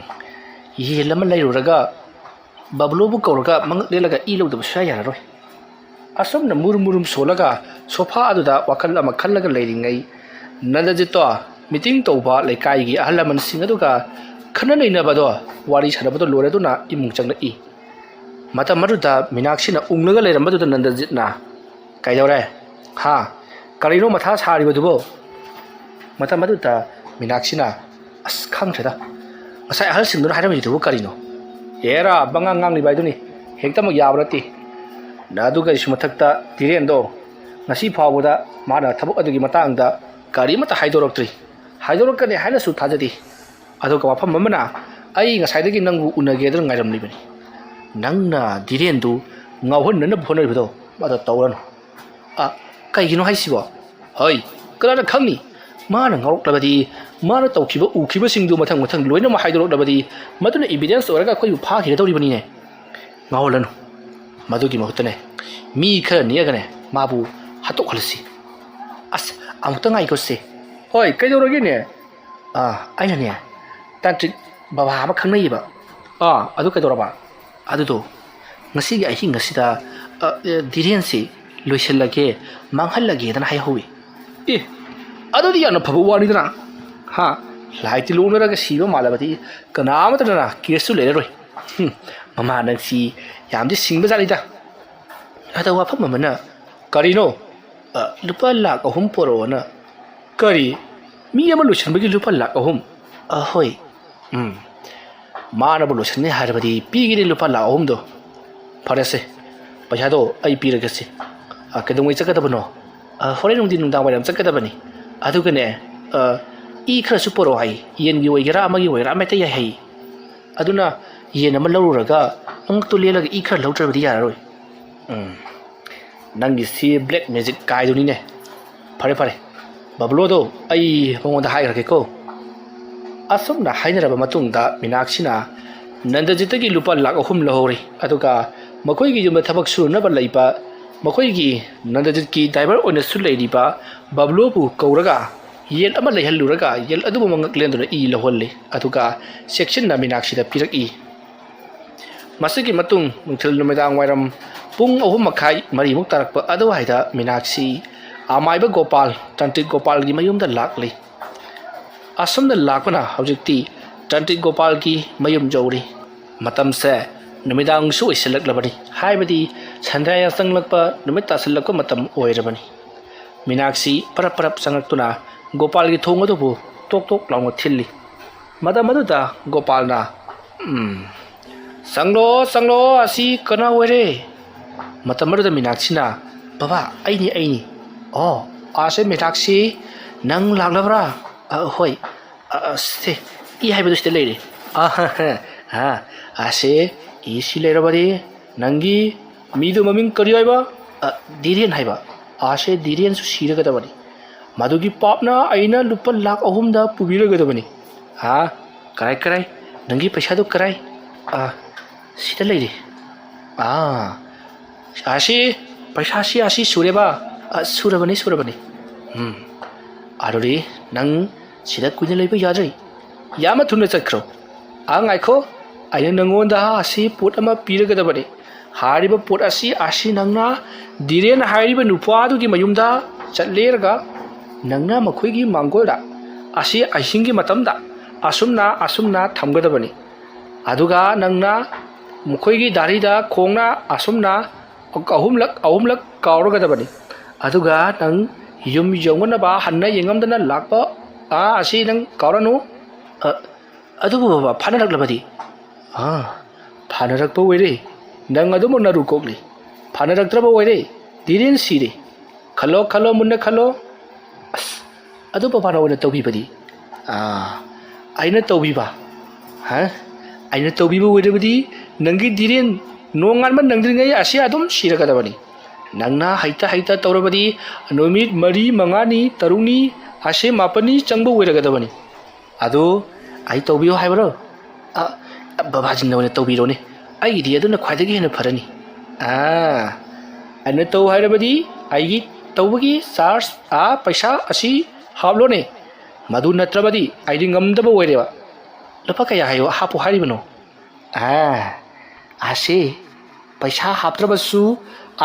ꯌꯦꯟ ꯑꯃ ꯂꯩꯔꯨꯔꯒ ꯕꯕ꯭ꯂꯨꯕꯨ ꯀꯧꯔꯒ ꯃꯉꯛ ꯂꯦꯜꯂꯒ ꯏ ꯂꯧꯗꯕ ꯁꯨꯡꯌꯥ ꯌꯥꯔꯔꯣꯏ"꯫ ꯑꯁꯨꯝꯅ ꯃꯨꯔꯨꯝ ꯃꯨꯔꯨꯝ ꯁꯣꯜꯂꯒ ꯁꯣꯐꯥ ꯑꯗꯨꯗ ꯋꯥꯈꯜ ꯑꯃ ꯈꯜꯂꯒ ꯂꯩꯔꯤꯉꯩ, ꯅꯟꯗꯖꯤꯠꯇꯣ ꯃꯤꯇꯤꯡ ꯇꯧꯕ ꯂꯩꯀꯥꯏꯒꯤ ꯑꯍꯜ ꯂꯃꯟꯁꯤꯡ ꯑꯗꯨꯒ ꯈꯟꯅ ꯅꯩꯅꯕꯗꯣ, ꯋꯥꯔꯤ ꯁꯥꯟꯅꯕꯗꯣ ꯂꯣꯏꯔꯗꯨꯅ ꯏꯃꯨꯡ ꯆꯪꯂꯛꯏ꯫ ꯃꯇꯝ ꯑꯗꯨꯗ ꯃꯤꯅꯥꯛꯁꯤꯅ ꯎꯪꯂꯒ ꯂꯩꯔꯝꯕꯗꯨꯗ ꯅꯟꯗꯖꯤꯠꯅ, "ꯀꯩꯗꯧꯔꯦ? ꯍꯥ? ꯀꯔꯤꯅꯣ ꯃꯊꯥ ꯁꯥꯔꯤꯕꯗꯨꯕꯣ?" ꯃꯇꯝ ꯑꯗꯨꯗ ꯃꯤꯅꯥꯛꯁꯤꯅ, "ꯑꯁ, ꯈꯪꯗ꯭ꯔꯦꯗ꯫ ꯉꯁꯥꯏ ꯑꯍꯜꯁꯤꯡꯗꯨꯅ ꯍꯥꯏꯔꯝꯃꯤꯗꯨꯕꯨ ꯀꯔꯤꯅꯣ? ꯑꯦꯔꯥ, ꯕꯉꯥꯡ ꯉꯥꯡꯂꯤꯕ ꯍꯥꯏꯗꯨꯅꯤ꯫ ꯍꯦꯛꯇꯃꯛ ꯌꯥꯕ ꯅꯠꯇꯦ꯫ ꯑꯗꯨꯒ ꯑꯩꯁꯨ ꯃꯊꯛꯇ ꯙꯤꯔꯦꯟꯗꯣ ꯉꯁꯤ ꯐꯥꯎꯕꯗ ꯃꯥꯅ ꯊꯕꯛ ꯑꯗꯨꯒꯤ ꯃꯇꯥꯡꯗ ꯀꯔꯤꯃꯠꯇ ꯍꯥꯏꯗꯣꯔꯛꯇ꯭ꯔꯤ꯫ ꯍꯥꯏꯗꯣꯔꯛꯀꯅꯤ ꯍꯥꯏꯅꯁꯨ ꯊꯥꯖꯗꯦ꯫ ꯑꯗꯨꯒ ꯋꯥꯐꯝ ꯑꯃꯅ, ꯑꯩ ꯉꯁꯥꯏꯗꯒꯤ ꯅꯪꯕꯨ ꯎꯅꯒꯦꯗꯅ ꯉꯥꯏꯔꯝꯂꯤꯕꯅꯤ꯫ ꯅꯪꯅ ꯙꯤꯔꯦꯟꯗꯨ ꯉꯥꯎꯍꯟꯅꯅꯕ ꯍꯣꯠꯅꯔꯤꯕꯗꯣ ꯑꯗꯣ ꯇꯧꯔꯅꯨ"꯫ "ꯑ, ꯀꯩꯒꯤꯅꯣ ꯍꯥꯏꯁꯤꯕꯣ?" "ꯍꯣꯏ, ꯀꯅꯥꯅ ꯈꯪꯅꯤ? ꯃꯥꯅ ꯉꯥꯎꯔꯛꯂꯕꯗꯤ, ꯃꯥꯅ ꯇꯧꯈꯤꯕ ꯎꯈꯤꯕꯁꯤꯡꯗꯨ ꯃꯊꯪ ꯃꯊꯪ ꯂꯣꯏꯅꯃꯛ ꯍꯥꯏꯗꯣꯔꯛꯂꯕꯗꯤ, ꯃꯗꯨꯅ evidence ꯑꯣꯏꯔꯒ ꯑꯩꯈꯣꯏꯕꯨ ꯐꯥꯈꯤꯒꯗꯧꯔꯤꯕꯅꯤꯅꯦ꯫ ꯉꯥꯎꯍꯜꯂꯅꯨ꯫ ꯃꯗꯨꯒꯤ ꯃꯍꯨꯠꯇꯅꯦ, ꯃꯤ ꯈꯔ ꯅꯦꯛꯑꯒꯅꯦ, ꯃꯥꯕꯨ ꯍꯥꯠꯇꯣꯛꯍꯜꯂꯁꯤ"꯫ "ꯑꯁ, ꯑꯃꯨꯛꯇ ꯉꯥꯏꯈꯣꯁꯦ"꯫ "ꯍꯣꯏ, ꯀꯩꯗꯧꯔꯒꯦꯅꯦ?" "ꯑꯥ, ꯑꯩꯅꯅꯦ, ꯇꯥꯟꯇ꯭ꯔꯤꯛ ꯕꯕꯥ ꯑꯃ ꯈꯪꯅꯩꯌꯦꯕ"꯫ "ꯑꯥ, ꯑꯗꯨ ꯀꯩꯗꯧꯔꯕ?" "ꯑꯗꯨꯗꯣ ꯉꯁꯤꯒꯤ ꯑꯍꯤꯡ ꯑꯁꯤꯗ, ꯑ, ꯑ, ꯙꯤꯔꯦꯟꯁꯤ ꯂꯣꯏꯁꯤꯜꯂꯒꯦ, ꯃꯥꯡꯍꯜꯂꯒꯦꯗꯅ ꯍꯥꯏꯍꯧꯋꯤ"꯫ "ꯑꯦ, ꯑꯗꯨꯗꯤ ꯌꯥꯝꯅ ꯐꯕ ꯋꯥꯅꯤꯗꯅ꯫ ꯍꯥ, ꯂꯥꯏ ꯇꯤꯜꯂꯣꯡꯅꯔꯒ ꯁꯤꯕ ꯃꯥꯜꯂꯕꯗꯤ ꯀꯅꯥ ꯑꯃꯠꯇꯅ ꯀꯦꯁꯁꯨ ꯂꯩꯔꯔꯣꯏ꯫ ꯍꯨꯝ, ꯃꯃꯥ ꯅꯪꯁꯤ ꯌꯥꯝꯗꯤ ꯁꯤꯡꯕ ꯖꯥꯠꯅꯤꯗ"꯫ ꯑꯗ ꯋꯥꯐꯝ ꯑꯃꯅ, "ꯀꯔꯤꯅꯣ?" "ꯑ, ꯂꯨꯄꯥ ꯂꯥꯛ ꯑꯍꯨꯝ ꯄꯣꯔꯛꯑꯣꯅ"꯫ "ꯀꯔꯤ? ꯃꯤ ꯑꯃ ꯂꯣꯏꯁꯤꯟꯕꯒꯤ ꯂꯨꯄꯥ ꯂꯥꯛ ꯑꯍꯨꯝ?" "ꯑ, ꯍꯣꯏ"꯫ "ꯎꯝ, ꯃꯥꯅꯕꯨ ꯂꯣꯏꯁꯤꯟꯅꯤ ꯍꯥꯏꯔꯕꯗꯤ ꯄꯤꯒꯅꯤ ꯂꯨꯄꯥ ꯂꯥꯛ ꯑꯍꯨꯝꯗꯣ"꯫ "ꯐꯔꯦꯁꯦ, ꯄꯩꯁꯥꯗꯣ ꯑꯩ ꯄꯤꯔꯒꯦꯁꯦ"꯫ ꯑ, ꯀꯩꯗꯧꯉꯩ ꯆꯠꯀꯗꯕꯅꯣ? ꯑ, ꯍꯣꯔꯦꯟ ꯅꯨꯡꯊꯤꯟ ꯅꯨꯡꯗꯥꯡ ꯋꯥꯏꯔꯝ ꯆꯠꯀꯗꯕꯅꯤ꯫ ꯑꯗꯨꯒꯅꯦ, ꯑ, ꯏ ꯈꯔꯁꯨ ꯄꯨꯔꯛꯑꯣ ꯍꯥꯏ, ꯌꯦꯟꯒꯤ ꯑꯣꯏꯒꯦꯔꯥ ꯑꯃꯒꯤ ꯑꯣꯏꯒꯦꯔꯥ ꯑꯃ ꯍꯦꯛꯇ ꯌꯥꯏ ꯍꯥꯏ꯫ ꯑꯗꯨꯅ ꯌꯦꯟ ꯑꯃ ꯂꯧꯔꯨꯔꯒ ꯃꯉꯛꯇꯣ ꯂꯦꯜꯂꯒ ꯏ ꯈꯔ ꯂꯧꯗ꯭ꯔꯕꯗꯤ ꯌꯥꯔꯔꯣꯏ꯫ ꯎꯝ, ꯅꯪꯒꯤꯁꯤ black magic ꯀꯥꯏꯗꯨꯅꯤꯅꯦ꯫ ꯐꯔꯦ ꯐꯔꯦ, ꯕꯕ꯭ꯂꯣꯗꯣ ꯑꯩ ꯃꯉꯣꯟꯗ ꯍꯥꯏꯈ꯭ꯔꯒꯦꯀꯣ꯫ ꯑꯁꯨꯝꯅ ꯍꯥꯏꯅꯔꯕ ꯃꯇꯨꯡꯗ ꯃꯤꯅꯥꯛꯁꯤꯅ ꯅꯟꯗꯖꯤꯠꯇꯒꯤ ꯂꯨꯄꯥ ꯂꯥꯛ ꯑꯍꯨꯝ ꯂꯧꯍꯧꯔꯤ꯫ ꯑꯗꯨꯒ ꯃꯈꯣꯏꯒꯤ ꯌꯨꯝꯗ ꯊꯕꯛ ꯁꯨꯅꯕ ꯂꯩꯕ ꯃꯈꯣꯏꯒꯤ ꯅꯟꯗꯖꯤꯠꯀꯤ driver ꯑꯣꯏꯅꯁꯨ ꯂꯩꯔꯤꯕ ꯕꯕ꯭ꯂꯣꯕꯨ ꯀꯧꯔꯒ ꯌꯦꯟ ꯑꯃ ꯂꯩꯍꯜꯂꯨꯔꯒ ꯌꯦꯟ ꯑꯗꯨꯕꯨ ꯃꯉꯛ ꯂꯦꯟꯗꯨꯅ ꯏ ꯂꯧꯍꯜꯂꯤ꯫ ꯑꯗꯨꯒ ꯆꯦꯛꯁꯤꯟꯅ ꯃꯤꯅꯥꯛꯁꯤꯗ ꯄꯤꯔꯛꯏ꯫ ꯃꯁꯤꯒꯤ ꯃꯇꯨꯡ ꯅꯨꯡꯊꯤꯜ ꯅꯨꯃꯤꯗꯥꯡ ꯋꯥꯏꯔꯝ ꯄꯨꯡ ꯑꯍꯨꯝ ꯃꯈꯥꯏ, ꯃꯔꯤꯃꯨꯛ ꯇꯥꯔꯛꯄ ꯑꯗꯨꯋꯥꯏꯗ ꯃꯤꯅꯥꯛꯁꯤ ꯑꯃꯥꯏꯕ ꯒꯣꯄꯥꯜ, ꯇꯟꯇ꯭ꯔꯤꯛ ꯒꯣꯄꯥꯜꯒꯤ ꯃꯌꯨꯝꯗ ꯂꯥꯛꯂꯤ꯫ ꯑꯁꯨꯝꯅ ꯂꯥꯛꯄꯅ ꯍꯧꯖꯤꯛꯇꯤ ꯇꯟꯇ꯭ꯔꯤꯛ ꯒꯣꯄꯥꯜꯒꯤ ꯃꯌꯨꯝ ꯌꯧꯔꯤ꯫ ꯃꯇꯝꯁꯦ ꯅꯨꯃꯤꯗꯥꯡꯁꯨ ꯑꯣꯏꯁꯤꯜꯂꯛꯂꯕꯅꯤ, ꯍꯥꯏꯕꯗꯤ ꯁꯟꯗ꯭ꯌꯥ ꯆꯪꯂꯛꯄ, ꯅꯨꯃꯤꯠ ꯇꯥꯁꯤꯜꯂꯛꯄ ꯃꯇꯝ ꯑꯣꯏꯔꯕꯅꯤ꯫ ꯃꯤꯅꯥꯛꯁꯤ ꯄꯔꯞ ꯄꯔꯞ ꯆꯪꯂꯛꯇꯨꯅ ꯒꯣꯄꯥꯜꯒꯤ ꯊꯣꯡ ꯑꯗꯨꯕꯨ ꯇꯣꯛ ꯇꯣꯛ ꯂꯥꯎꯅ ꯊꯤꯜꯂꯤ꯫ ꯃꯇꯝ ꯑꯗꯨꯗ ꯒꯣꯄꯥꯜꯅ, "ꯎꯝ, ꯆꯪꯂꯣ, ꯆꯪꯂꯣ, ꯑꯁꯤ ꯀꯅꯥ ꯑꯣꯏꯔꯦ?" ꯃꯇꯝ ꯑꯗꯨꯗ ꯃꯤꯅꯥꯛꯁꯤꯅ, "ꯕꯕꯥ, ꯑꯩꯅꯤ, ꯑꯩꯅꯤ꯫ ꯑꯣ, ꯑꯁꯦ ꯃꯤꯅꯥꯛꯁꯤ, ꯅꯪ ꯂꯥꯛꯂꯕ꯭ꯔꯥ? ꯑ, ꯍꯣꯏ, ꯑ, ꯑ, ꯁꯦ, ꯏ ꯍꯥꯏꯕꯗꯨ ꯁꯤꯗ ꯂꯩꯔꯦ꯫ ꯑ, ꯍ, ꯍ, ꯍ, ꯑꯁꯦ, ꯏ ꯁꯤ ꯂꯩꯔꯕꯗꯤ, ꯅꯪꯒꯤ ꯃꯤꯗꯨ ꯃꯃꯤꯡ ꯀꯔꯤ ꯍꯥꯏꯕ? ꯑ, ꯙꯤꯔꯦꯟ ꯍꯥꯏꯕ꯫ ꯑꯁꯦ, ꯙꯤꯔꯦꯟꯁꯨ ꯁꯤꯔꯒꯗꯕꯅꯤ꯫ ꯃꯗꯨꯒꯤ ꯄꯥꯞꯅ ꯑꯩꯅ ꯂꯨꯄꯥ ꯂꯥꯛ ꯑꯍꯨꯝꯗ ꯄꯨꯕꯤꯔꯒꯗꯕꯅꯤ꯫ ꯍꯥ? ꯀꯔꯥꯏ, ꯀꯔꯥꯏ? ꯅꯪꯒꯤ ꯄꯩꯁꯥꯗꯨ ꯀꯔꯥꯏ? ꯑ, ꯁꯤꯗ ꯂꯩꯔꯦ꯫ ꯑꯥ, ꯑꯁꯤ, ꯄꯩꯁꯥꯁꯤ ꯑꯁꯤ ꯁꯨꯔꯦꯕ?" "ꯑ, ꯁꯨꯔꯕꯅꯤ, ꯁꯨꯔꯕꯅꯤ꯫" "ꯎꯝ, ꯑꯗꯨꯗꯤ ꯅꯪ ꯁꯤꯗ ꯀꯨꯏꯅ ꯂꯩꯕ ꯌꯥꯗ꯭ꯔꯤ꯫ ꯌꯥꯝꯅ ꯊꯨꯅ ꯆꯠꯈ꯭ꯔꯣ꯫ ꯑ, ꯉꯥꯏꯈꯣ, ꯑꯩꯅ ꯅꯪꯉꯣꯟꯗ ꯑꯁꯤ ꯄꯣꯠ ꯑꯃ ꯄꯤꯔꯒꯗꯕꯅꯤ꯫ ꯍꯥꯏꯔꯤꯕ ꯄꯣꯠ ꯑꯁꯤ, ꯑꯁꯤ ꯅꯪꯅ ꯙꯤꯔꯦꯟ ꯍꯥꯏꯔꯤꯕ ꯅꯨꯄꯥꯗꯨꯒꯤ ꯃꯌꯨꯝꯗ ꯆꯠꯂꯦꯔꯒ ꯅꯪꯅ ꯃꯈꯣꯏꯒꯤ ꯃꯥꯡꯒꯣꯜꯗ ꯑꯁꯤ ꯑꯍꯤꯡꯒꯤ ꯃꯇꯝꯗ ꯑꯁꯨꯝꯅ, ꯑꯁꯨꯝꯅ ꯊꯝꯒꯗꯕꯅꯤ꯫ ꯑꯗꯨꯒ ꯅꯪꯅ ꯃꯈꯣꯏꯒꯤ ꯗꯥꯔꯤꯗ ꯈꯣꯡꯅ ꯑꯁꯨꯝꯅ ꯑꯍꯨꯝꯂꯛ, ꯑꯍꯨꯝꯂꯛ ꯀꯥꯎꯔꯒꯗꯕꯅꯤ꯫ ꯑꯗꯨꯒ ꯅꯪ ꯌꯨꯝ ꯌꯧꯅꯅꯕ ꯍꯟꯅ ꯌꯦꯡꯉꯝꯗꯅ ꯂꯥꯛꯄ, ꯑꯥ, ꯑꯁꯤ ꯅꯪ ꯀꯥꯎꯔꯅꯨ꯫" "ꯑ, ꯑꯗꯨꯕꯨ ꯕꯕꯥ, ꯐꯥꯅꯔꯛꯂꯕꯗꯤ?" "ꯑꯥ, ꯐꯥꯅꯔꯛꯄ ꯑꯣꯏꯔꯦ, ꯅꯪ ꯑꯗꯨꯃꯛ ꯅꯔꯨ ꯀꯣꯛꯂꯤ꯫ ꯐꯥꯅꯔꯛꯇ꯭ꯔꯕ ꯑꯣꯏꯔꯦ, ꯙꯤꯔꯦꯟ ꯁꯤꯔꯦ꯫ ꯈꯜꯂꯣ, ꯈꯜꯂꯣ, ꯃꯨꯟꯅ ꯈꯜꯂꯣ꯫ ꯑꯁ, ꯑꯗꯨ ꯕꯕꯥꯅ ꯑꯣꯏꯅ ꯇꯧꯕꯤꯕꯗꯤ? ꯑꯥ, ꯑꯩꯅ ꯇꯧꯕꯤꯕ? ꯍꯥ? ꯑꯩꯅ ꯇꯧꯕꯤꯕ ꯑꯣꯏꯔꯕꯗꯤ ꯅꯪꯒꯤ ꯙꯤꯔꯦꯟ ꯅꯣꯡꯉꯥꯟꯕ ꯅꯪꯗ꯭ꯔꯤꯉꯩ ꯑꯁꯤ ꯑꯗꯨꯝ ꯁꯤꯔꯒꯗꯕꯅꯤ꯫ ꯅꯪꯅ ꯍꯩꯇ ꯍꯩꯇ ꯇꯧꯔꯕꯗꯤ ꯅꯨꯃꯤꯠ ꯃꯔꯤ, ꯃꯉꯥꯅꯤ, ꯇꯔꯨꯛꯅꯤ, ꯑꯁꯦ ꯃꯥꯄꯟꯅꯤ ꯆꯪꯕ ꯑꯣꯏꯔꯒꯗꯕꯅꯤ꯫ ꯑꯗꯨ ꯑꯩ ꯇꯧꯕꯤꯌꯣ ꯍꯥꯏꯕ꯭ꯔꯣ? ꯑ, ꯕꯕꯥꯖꯤꯅ ꯑꯣꯏꯅ ꯇꯧꯕꯤꯔꯣꯅꯦ꯫ ꯑꯩꯒꯤꯗꯤ ꯑꯗꯨꯅ ꯈ꯭ꯋꯥꯏꯗꯒꯤ ꯍꯦꯟꯅ ꯐꯔꯅꯤ꯫ ꯑꯥ, ꯑꯩꯅ ꯇꯧ ꯍꯥꯏꯔꯕꯗꯤ ꯑꯩꯒꯤ ꯇꯧꯕꯒꯤ ꯆꯥꯔꯖ, ꯑꯥ, ꯄꯩꯁꯥ ꯑꯁꯤ ꯍꯥꯞꯂꯣꯅꯦ꯫ ꯃꯗꯨ ꯅꯠꯇ꯭ꯔꯕꯗꯤ ꯑꯩꯗꯤ ꯉꯝꯗꯕ ꯑꯣꯏꯔꯦꯕ꯫ ꯂꯨꯄꯥ ꯀꯌꯥ ꯍꯥꯏꯌꯣ, ꯍꯥꯞꯄꯨ ꯍꯥꯏꯔꯤꯕꯅꯣ? ꯑꯥ, ꯑꯁꯤ ꯄꯩꯁꯥ ꯍꯥꯞꯇ꯭ꯔꯕꯁꯨ,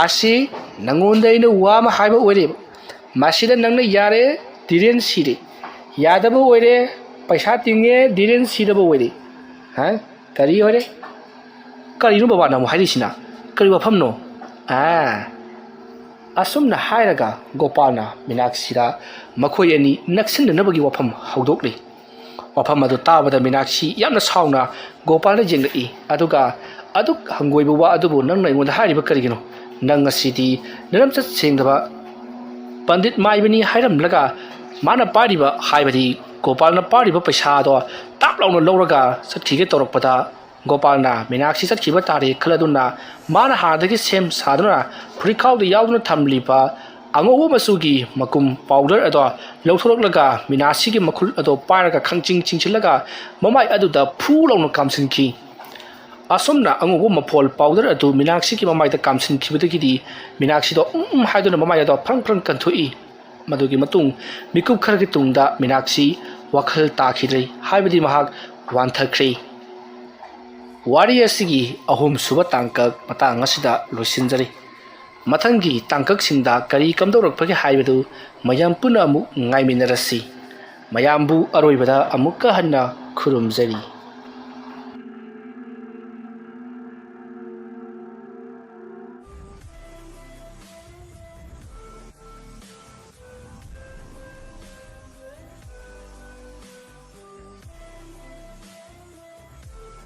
ꯑꯁꯤ ꯅꯪꯉꯣꯟꯗ ꯑꯩꯅ ꯋꯥ ꯑꯃ ꯍꯥꯏꯕ ꯑꯣꯏꯔꯦꯕ꯫ ꯃꯁꯤꯗ ꯅꯪꯅ ꯌꯥꯔꯦ, ꯙꯤꯔꯦꯟ ꯁꯤꯔꯦ꯫ ꯌꯥꯗꯕ ꯑꯣꯏꯔꯦ, ꯄꯩꯁꯥ ꯇꯤꯡꯉꯦ, ꯙꯤꯔꯦꯟ ꯁꯤꯗꯕ ꯑꯣꯏꯔꯦ꯫ ꯍꯥ? ꯀꯔꯤ ꯑꯣꯏꯔꯦ? ꯀꯔꯤꯅꯣ ꯕꯕꯥꯅ ꯑꯃꯨꯛ ꯍꯥꯏꯔꯤꯁꯤꯅ? ꯀꯔꯤ ꯋꯥꯐꯝꯅꯣ? ꯑꯥ, ꯑꯁꯨꯝꯅ ꯍꯥꯏꯔꯒ ꯒꯣꯄꯥꯜꯅ ꯃꯤꯅꯥꯛꯁꯤꯗ ꯃꯈꯣꯏ ꯑꯅꯤ ꯅꯛꯁꯤꯟꯅꯅꯕꯒꯤ ꯋꯥꯐꯝ ꯍꯧꯗꯣꯛꯂꯤ꯫ ꯋꯥꯐꯝ ꯑꯗꯨ ꯇꯥꯕꯗ ꯃꯤꯅꯥꯛꯁꯤ ꯌꯥꯝꯅ ꯁꯥꯎꯅ ꯒꯣꯄꯥꯜꯗ ꯌꯦꯡꯂꯛꯏ꯫ ꯑꯗꯨꯒ, "ꯑꯗꯨꯛ ꯍꯪꯒꯣꯏꯕ ꯋꯥ ꯑꯗꯨꯕꯨ ꯅꯪꯅ ꯑꯩꯉꯣꯟꯗ ꯍꯥꯏꯔꯤꯕ ꯀꯔꯤꯒꯤꯅꯣ? ꯅꯪ ꯑꯁꯤꯗꯤ ꯅꯔꯝꯆꯠ ꯁꯦꯡꯗꯕ ꯄꯟꯗꯤꯠ ꯃꯥꯏꯕꯅꯤ" ꯍꯥꯏꯔꯝꯂꯒ ꯃꯥꯅ ꯄꯥꯏꯔꯤꯕ, ꯍꯥꯏꯕꯗꯤ ꯒꯣꯄꯥꯜꯅ ꯄꯥꯏꯔꯤꯕ ꯄꯩꯁꯥꯗꯣ ꯇꯥꯞ ꯂꯥꯎꯅ ꯂꯧꯔꯒ ꯆꯠꯈꯤꯒꯦ ꯇꯧꯔꯛꯄꯗ, ꯒꯣꯄꯥꯜꯅ ꯃꯤꯅꯥꯛꯁꯤ ꯆꯠꯈꯤꯕ ꯇꯥꯔꯦ ꯈꯜꯂꯗꯨꯅ ꯃꯥꯅ ꯍꯥꯟꯅꯗꯒꯤ ꯁꯦꯝ ꯁꯥꯗꯨꯅ ꯐꯨꯔꯤꯠꯈꯥꯎꯗ ꯌꯥꯎꯗꯨꯅ ꯊꯝꯂꯤꯕ ꯑꯉꯧꯕ ꯃꯆꯨꯒꯤ ꯃꯀꯨꯝ ꯄꯥꯎꯗꯔ ꯑꯗꯣ ꯂꯧꯊꯣꯔꯛꯂꯒ ꯃꯤꯅꯥꯛꯁꯤꯒꯤ ꯃꯈꯨꯜ ꯑꯗꯣ ꯄꯥꯏꯔꯒ ꯈꯪꯆꯤꯡ ꯆꯤꯡꯁꯤꯜꯂꯒ ꯃꯃꯥꯏ ꯑꯗꯨꯗ ꯐꯨ ꯂꯥꯎꯅ ꯀꯥꯝꯁꯤꯟꯈꯤ꯫ ꯑꯁꯨꯝꯅ ꯑꯉꯧꯕ ꯃꯐꯣꯜ ꯄꯥꯎꯗꯔ ꯑꯗꯨ ꯃꯤꯅꯥꯛꯁꯤꯒꯤ ꯃꯃꯥꯏꯗ ꯀꯥꯝꯁꯤꯟꯈꯤꯕꯗꯒꯤꯗꯤ ꯃꯤꯅꯥꯛꯁꯤꯗꯣ ꯎꯝ ꯎꯝ ꯍꯥꯏꯗꯨꯅ ꯃꯃꯥꯏ ꯑꯗꯣ ꯐ꯭ꯔꯪ ꯐ꯭ꯔꯪ ꯀꯟꯊꯣꯛꯏ꯫ ꯃꯗꯨꯒꯤ ꯃꯇꯨꯡ ꯃꯤꯀꯨꯞ ꯈꯔꯒꯤ ꯇꯨꯡꯗ ꯃꯤꯅꯥꯛꯁꯤ ꯋꯥꯈꯜ ꯇꯥꯈꯤꯗ꯭ꯔꯦ, ꯍꯥꯏꯕꯗꯤ ꯃꯍꯥꯛ ꯋꯥꯟꯊꯈ꯭ꯔꯦ꯫ ꯋꯥꯔꯤ ꯑꯁꯤꯒꯤ ꯑꯍꯨꯝꯁꯨꯕ ꯇꯥꯡꯀꯛ ꯃꯇꯥꯡ ꯑꯁꯤꯗ ꯂꯣꯏꯁꯤꯟꯖꯔꯤ꯫ ꯃꯊꯪꯒꯤ ꯇꯥꯡꯀꯛꯁꯤꯡꯗ ꯀꯔꯤ ꯀꯝꯗꯧꯔꯛꯄꯒꯦ ꯍꯥꯏꯕꯗꯨ ꯃꯌꯥꯝ ꯄꯨꯟꯅ ꯑꯃꯨꯛ ꯉꯥꯏꯃꯤꯟꯅꯔꯁꯤ꯫ ꯃꯌꯥꯝꯕꯨ ꯑꯔꯣꯏꯕꯗ ꯑꯃꯨꯛꯀ ꯍꯟꯅ ꯈꯨꯔꯨꯝꯖꯔꯤ꯫